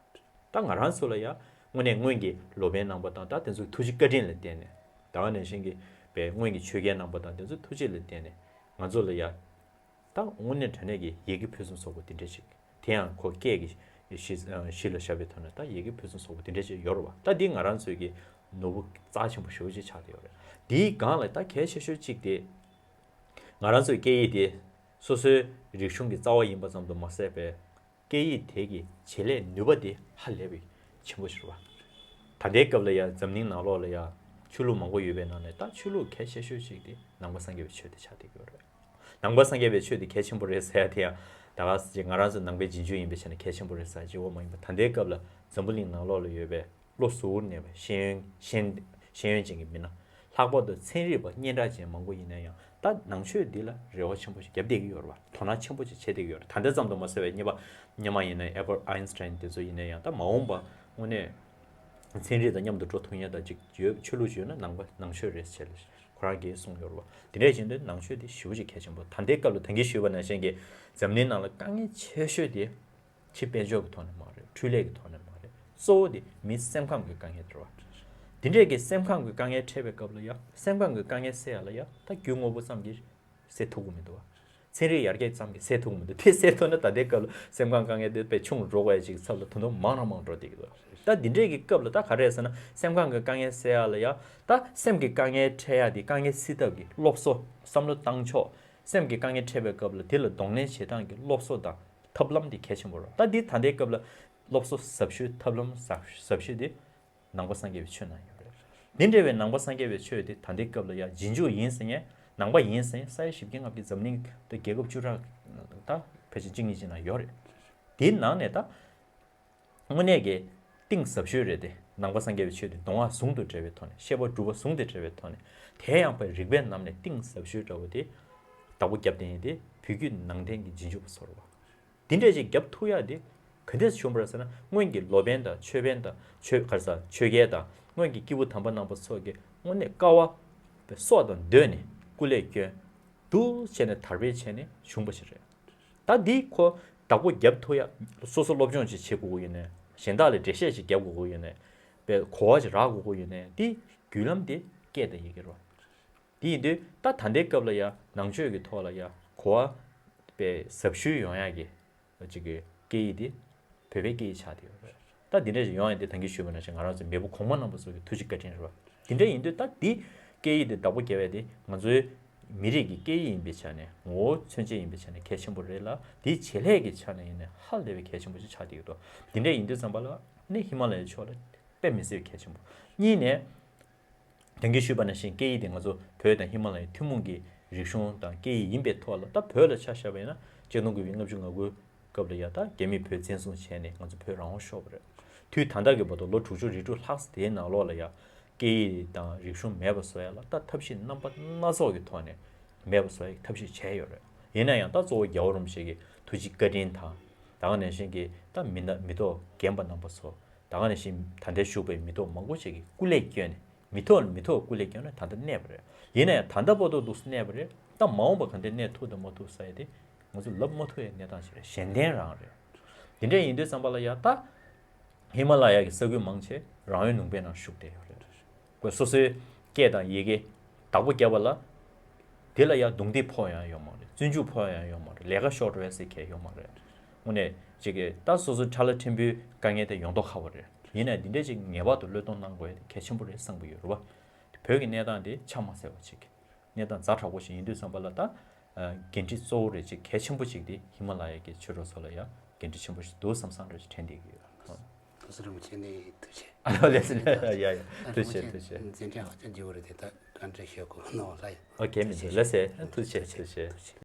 ད་ང་རང་ཚོ་ལ་ཡ་དངོས་གནས་སྔོན་གྱི་ལོ་པཎ་རྣམ་པ་དང་ད་དེ་ཚོའི་ཐུགས་རྗེ་བཀའ་དྲིན་ལ་བརྟེན་ནས། ད་ག་ནང་བཞིན་གྱི་པའི་སྔོན་གྱི་ཆོས་རྒྱལ་རྣམ་པ་དང་དེ་ཚོའི་ཐུགས་རྗེ་ལ་བརྟེན་ནས་ང་ཚོ་ལ་ཡ། ད་དངོས་གནས་དྲང་གནས་ཀྱི་ཡི་གེ་ཕུན་སུམ་ཚོགས་པ་འདི་འདྲ་ཞིག་དེ་ཡང་ཁོ་སྐད་ཀྱི་གཞི་གཞི་ལ་བཞག་པའི་ཐོག་ནས་ད་ཡི་གེ་ཕུན་སུམ་ཚོགས་པ་འདི་འདྲ་ཞིག་ཡོད་རེད་བ། ད་འདི་ང་རང་ཚོའི་གི་ནོར་བུ་རྩ་ཆེན་པོ་ཞེ་པོ་ཅིག་ཆགས་བསྡད་ཡོད་རེད། འདིའི་སྒང་ལ་ད་གལ་ཆེ་ཤོས་གཅིག་དེ། ང་རང་ཚོའི་སྐད་ཡིག་དེ་སོ་སོའི་རིག་གཞུང་གི་རྩ་བ་ཡིན་པ་ཙམ་དུ་མ་ཟད་པའི་སྐད་ཡིག་དེ་གི་བྱེད་ལས་ནུས་པ་དེ་ཧ་ལས་པའི་ཆེན་པོ་ཞིག་རེད་བ། ད་ལྟའི་སྐབས་ལ་ཡང་འཛམ་གླིང་ནང་ལོགས་ལ་ཡང་ཆོས་ལུགས་མང་པོ་ཡོད་པའི་ནང་ནས་ད་ཆོས་ལུགས་གལ་ཆེ་ཤོས་གཅིག་དེ་ནང་པ་སངས་རྒྱས་པའི་ཆོས་དེ་ཆགས་བསྡད་ཀྱི་ཡོད་རེད། ནང་པ་སངས་རྒྱས་པའི་ཆོས་དེ་གལ་ཆེན་པོ་རེད་ཟེར་ཡ་དེ་ཡང་ད་ག་ཟེར་ང་རང་ཚོ་ནང་པའི་རྗེས་འཇུག་ཡིན་པའི་ཆ་ནས་གལ་ཆེན་པོ་རེད་ཟེར་གཅིག་པོ་མ་ཡིན་པ། ད་ལྟའི་སྐབས་ལ་འཛམ་བུ་གླིང་ནང་ལོགས་ལ་ཡོད་པའི་བློ་གཟུ་བོར་གནས་པའི་ཤེས་ཡོན་ཤེས་ཤེས་ཡོན་ཅན་གྱི་མི་སྣ། ལྷག་པར་དུ་ཚན་རིག་པ་སྙན་གྲགས་ཅན་མང་པོ་ཡིན་ན་ཡང་ད་ནང་ཆོས་འདི་ལ་རེ་བ་ཆེན་པོ་ཞིག་བརྒྱབ་བསྡད་ཀྱི་ཡོད་རེད་བ། དོ་སྣང་ཆེན་པོ་ཞིག་བྱེད་བསྡད་ཀྱི་ཡོད་རེད། ད་ལྟ་ཙམ་དུ་མ་ཟད་པའི་སྔོན་མ་སྔོན་མ་ཡིན་ན་ཨེལ་བར་ཨའིན་སི་ཊའིན་དེ་ཚོ་ཡིན་ན་ཡང་ད་མ་འོངས་པ་དངོས་གནས་ཚན་རིག་དང་མཉམ་དུ་འགྲོ་ཐུབ་མཁན་དང་ཅིག་ཡོད་ཆོས་ལུགས་ཅིག་ཡོད་ན་ནང་པ་ནང་ཆོས་རེད་ཟེར་ཁོ་རང་གིས་གསུངས་ཡོད་རེད་བ། དེ་འདྲ་བྱས་དུས་ནང་ཆོས་དེ་ཞེ་པོ་ཅིག་གལ་ཆེན་པོ། ད་ལྟའི་སྐབས་ལ་ད་གིན་ཞུས་པ་ནང་བཞིན་གྱི་འཛམ་གླིང་ནང་ལ་དཀའ་ངལ་ཆེ་ཤོས་དེ། ཕྱི་དཔལ་འབྱོར་གྱི་ཐོག་ནས་མ་རེད། འཕྲུལ་ལས་ཀྱི་ཐོག་ནས་མ་རེད། གཙོ་བོ་དེ་མིའི་སེམས་ཁམས་ཀྱི་དཀའ་ངལ་དེ་རེད་བ། དེ་འདྲས་ཀྱི་སེམས་ཁམས་ཀྱི་དཀའ་ངལ་འཕྲད་པའི་སྐབས་ལ་ཡ་སེམས་ཁམས་ཀྱི་དཀའ་ངལ་སེལ་ཡ་ལ་ཡ་ད་རྒྱུ་དངོས་པོ་ཙམ་གྱིས་སེལ་ཐུབ་ཀྱི་མི་འདུག་བ། ཚན་རིག་ཡར་རྒྱས་ཙམ་གྱིས་སེལ་ཐུབ་ཀྱི་མི་འདུག་དེ་སེལ་ཐུབ་ན་ད་ལྟའི་སྐབས་ལ་སེམས་ཁམས་དཀའ་ངལ་དེ་དཔེ་ཆུང་རུ་འགྲོ་དགོས་ཡ་ཅིག་ཚབ་ལ་ད་དུང་མང་རང་མང་འགྲོ་བསྡད་ཀྱི་འདུག་ད་དེ་འདྲས་ཀྱི་སྐབས་ལ་ད་ག་རེ་རེད་ཟེར་ན་སེམས་ཁམས་ཀྱི་དཀའ་ངལ་སེལ་ཡ་ལ་ཡ་ད་སེམས་ཀྱི་དཀའ་ངལ་འཕྲད་ཡ་དེ་དཀའ་ངལ་སེལ་ཐབས་ཀྱི་སློབ་གསོ་བསམ་བློ་བཏང་ཕྱོགས་སེམས་ཀྱི་དཀའ་ངལ་འཕྲད་པའི་སྐབས་ལ་དེ་ལ་གདོང་ལེན་བྱེད་སྟངས་ཀྱི་སློབ་གསོ་དང་། ཐབས་ལམ་དེ་གལ་ཆེན་པོ་རེད། ད་འདི་ད་ལྟའི་སྐབས་ལ་སློབ་གསོ་ཟབ་ཤོས་ཐབས་ལམ་ཟབ་ཟབ་ཤོས་དེ་ནང་པ་སངས་རྒྱས་པའི་ཆོས་ནང་ཡོད་རེད། འདི་འདྲ་བའི་ནང་པ་སངས་རྒྱས་པའི་ཆོས་དེ་ད་ལྟའི་སྐབས་ལ་ཡང་རྗེས་འཇུག་ཡིན་ཟེར་མཁན་ནང་པ་ཡིན་ཟེར་མཁན་ས་ཡ་བཞི་བརྒྱ་ལྔ་བརྒྱ་འཛམ་གླིང་དུ་རྒྱལ་ཁབ་བཅུ་ཕྲག་ད་ཕལ་ཆེར་གཅིག་གཉིས་ཅིག་ནང་ཡོད་རེད། དེའི་ནང་ནས་ད་དངོས་གནས་ཀྱི་གཏིང་ཟབ་ཤོས་རེད་དེ། ནང་པ་སངས་རྒྱས་པའི་ཆོས་དེ་མདོ་སྔགས་ཟུང་དུ་འབྲེལ་བའི་ཐོག་ནས་བཤད་པ་སྒྲུབ་པ་ཟུང་དུ་འབྲེལ་བའི་ཐོག་ནས་དེ་ཡང་པའི་རིགས་པའི་ནང་ནས་གཏིང་ཟབ་ཤོས་འདྲ་བོ་དེ་བདག་པོ་བརྒྱབ་བསྡད་མཁན་དེ་བོད་བརྒྱུད་ནང་བསྟན་གྱི་རྗེས་འཇུག་པ་ཚོ་རེད་བ། དེ་འདྲས་ཅིག་བརྒྱབ་ཐུབ་ཡག་དེ་ག་འདྲས་བྱུང་བ་རེད་ཟེར་ན། སྔོན་གྱི་ལོ་པཎ་དང་ཆོས་པཎ་དང་ཆོས་ག་རེ་ཟ་ཆོས་རྒྱལ་དང་སྔོན་གྱི་སྐྱེས་བུ་དམ་པ་རྣམ་པ་ཚོ་གིས་དངོས་གནས་དཀའ་བ་སྲོག་དང་བསྡོས་ནས་སྐུ་ལས་བསྐྱོན། འདུག་བྱས་ནས་དར་སྤེལ་བྱས་ནས་བྱུང་བ་ཞིག་རེད། ད་འདི་ཁོ་བདག་པོ་བརྒྱབ་ཐུབ་ཡག་སོ་སོ་སློབ་སྦྱོང་ཅིག་བྱེད་དགོས་ཀྱི་ཡོད་ནའི་གཞན་དག་ལ་འགྲེལ་བཤད་ཅིག་རྒྱབ་དགོས་ཀྱི་ཡོད་ནའི་དཔེ་གོ་བ་ཅིག་རག་དགོས་ཀྱི་ཡོད་ནའི་འདི་བརྒྱུད་ལམ་དེ་སྐད་དང་ཡི་གེ་རེད་བ། དེ་ཡིན་དུས་ད་ད་ལྟའི་སྐབས་ལ་ཡ་ནང་ཆོས་ཀྱི་ཐོག་ལ་ཡ་གོ་བ་དཔེ་ཟབ་ཤོས་ཡོང་ཡག་གི་ཅིག་གི་སྐད་ཡིག་དེ་བོད་པའི་སྐད་ཡིག་ཆགས་བསྡད་ཡོད་རེད། ད་འདི་འདྲ་ཞིག་ཡོང་ཡ་དེ་ད་གིན་ཞུས་པ་ནང་བཞིན་ང་རང་ཚོ་མེས་པོ་གོང་མ་རྣམ་པ་ཚོ་གི་ཐུགས་རྗེ་བཀའ་དྲིན་རེད་བ། དེ་འདྲ་ཡིན་དུས་ད་འདི་སྐད་ཡིག་དེ་བདག་པོ་རྒྱབ་ཡ་དེ་ང་ཚོའི་མི་རིགས་ཀྱི་སྐད་ཡིག་ཡིན་པའི་ཆ་ནས་ངོ་བོ་མཚོན་བྱེད་ཡིན་པའི་ཆ་ནས་གལ་ཆེན་པོ་རེད་ལ། དེའི་བྱེད་ལས་ཀྱི་ཆ་ནས་ཡིན་ནའི་ཧ་ལས་པའི་གལ་ཆེན་པོ་ཞིག་ཆགས་བསྡད་ཡོད་དོ། དེ་འདྲ་ཡིན་དུས་ཙམ་པ་ལ་ནི་ཧི་མ་ལ་ཡའི་ཕྱོགས་ལ་དཔེ་མི་སྲིད་པའི་གལ་ཆེན་པོ། གཉིས་ནས། དེང་གི་ཞུས་པ་ནང་བཞིན་སྐད་ཡིག་དེ་ང་ཚོ་བོད་དང་ཧི་མ་ལ་ཡའི་ཐུན་མོང་གི་རིག་གཞུང་དང་སྐད་ཡིག་ཡིན་པའི་ཐོག་ལ། ད་བོད་ལ་ཆ་བཞག་པ་ཡིན་ན་ཆིག་སྟོང་དགུ་བརྒྱ་ལྔ་བཅུ་ང་དགུ་སྐབས་ལ་ཡ་ད་རྒྱ་མིས་བོད་བཙན་བཟུང་བྱས་ནས་ང་ཚོ་བོད་རང་དབང་ཤོར་བ་རེད། དུས་ད་ལྟ་གི་བར་དུ་ལོ་དྲུག་ཅུ་རེ་དྲུག་ལྷག་ཙམ་དེའི་ནང་ལོགས་ལ་ཡ་སྐད་ཡིག་དང་རིག་གཞུང་མེད་པ་བཟོ་ཡ་ལ་ད་ཐབས་ཤེས་རྣམ་པ་སྣ་ཚོགས་ཀྱི་ཐོག་ནས་མེད་པ་བཟོ་ཡ་ཐབས་ཤེས་བྱས་ཡོད་རེད། ཡིན་ན་ཡང་ད་གཙོ་བོ་རྒྱལ་བ་རིན་པོ་ཆེ་གི་ཐུགས་རྗེ་བཀའ་དྲིན་དང་། ད་ག་ནང་བཞིན་གྱི་ད་མི་སྣ་མི་ཐོག་རྒན་པ་རྣམ་པ་ཚོ། ད་ག་ནང་བཞིན་ད་ལྟའི་བཞུགས་པའི་མི་ཐོག་མང་པོ་ཞིག་གིས་སྐུ་ལས་བསྐྱོན་ནས་མི་ཐོག་ལ་མི་ཐོག་སྐུ་ལས་བསྐྱོན་ནས་ད་ལྟ་གནས་པ་རེད། ཡིན་ན་ཡང་ད་ལྟ་བར་དུ་འདུག་སེ་གནས་པ་རེད། ད་མ་འོངས་པ་ག་འདྲ་གནས་ཐུབ་དང་མ་ཐུབ་ཟེར་ཡ་དེ་ང་ཚོས་ལབ་མ་ཐུབ་ཡའི་གནས་སྟངས་ཤིག་རེད། གཞན་བརྟེན་རང་རེད། དེ་འདྲ་ཡིན་དུས་ཙམ་པ་ལ་ཡ་ད་ཧི་མ་ལ་ཡ་གི་ས་ཁུལ་མང་ཆེ་རང་ཡུལ་ལུང་པའི་ནང་བཞུགས་བསྡད་ཡོད་རེད། ཁོས་སོ་སོའི་སྐད་དང་ཡི་གེ་བདག་པོ་བརྒྱབ་པ་ལ། དེ་ལ་ཡང་རྡུང་རྡེག་ཕོག་ཡང་ཡོད་མ་རེད། བཙོན་འཇུག་ཕོག་ཡང་ཡོད་མ་རེད། ལས་ཀ་ཤོར་འགྲོ་ཡ་ཟེར་གང་ཡང་ཡོད་མ་རེད། དངོས་གནས་ཅིག་གིས་ད་སོ་སོའི་ཁྲ་ལ་ཕྲན་བུའི་དཀའ་ངལ་དེ་ཡོང་མདོག་ཁ་པོ་རེད། ཡིན་ནའི་འདི་འདྲ་ཅིག་ངེས་པར་དུ་བློས་གཏོང་གནང་དགོས་ཡ་དེ་གལ་ཆེན་པོ་རེད་བསམ་གྱི་ཡོད་རེད་བ། བོད་ཀྱི་གནས་སྟངས་དེ་ཆ་མ་གསལ་བ་ཅིག་གནས་སྟངས་ཛ་དྲག་པོ་ཞིག་ཡིན་དུས་ཙམ་པ་ལ་ད། འགན་འཁྲི་གཙོ་བོ་རེད་ཅིག་གལ་ཆེན་པོ་ཅིག་དེ་ཧི་མ་ལ་ཡ་གི་ཆོས་གྲོགས་ཚོ་ལ་ཡ་འགན་འཁྲི་ཆེན་པོ་ཞིག་འདུག་བསམ་བསམ་འདྲ་ཞིག་དྲན་བསྡད་ཀྱི་ཡོད། ཐུགས་རྗེ་རིན་པོ་ཆེ་ནས་ཐུགས་རྗེ་ཆེ། ཨ་ལེ་ཟེར་ནས་ཡ་ཡ་ཐུགས་རྗེ་ཆེ། ཐུགས་རྗེ་ཆེ། འཛིན་གྲྭ་ཧ་ཅང་བརྗེ་བོ་རེད་དེ་ད་བཀའ་འདྲི་ཞུ་དགོས་ནོ་ལ་ཡ། ཨོ་ཁེ་མི་འདུག་ལགས་སེ། ཐུགས་རྗེ་ཆེ། ཐུགས་རྗེ་ཆེ།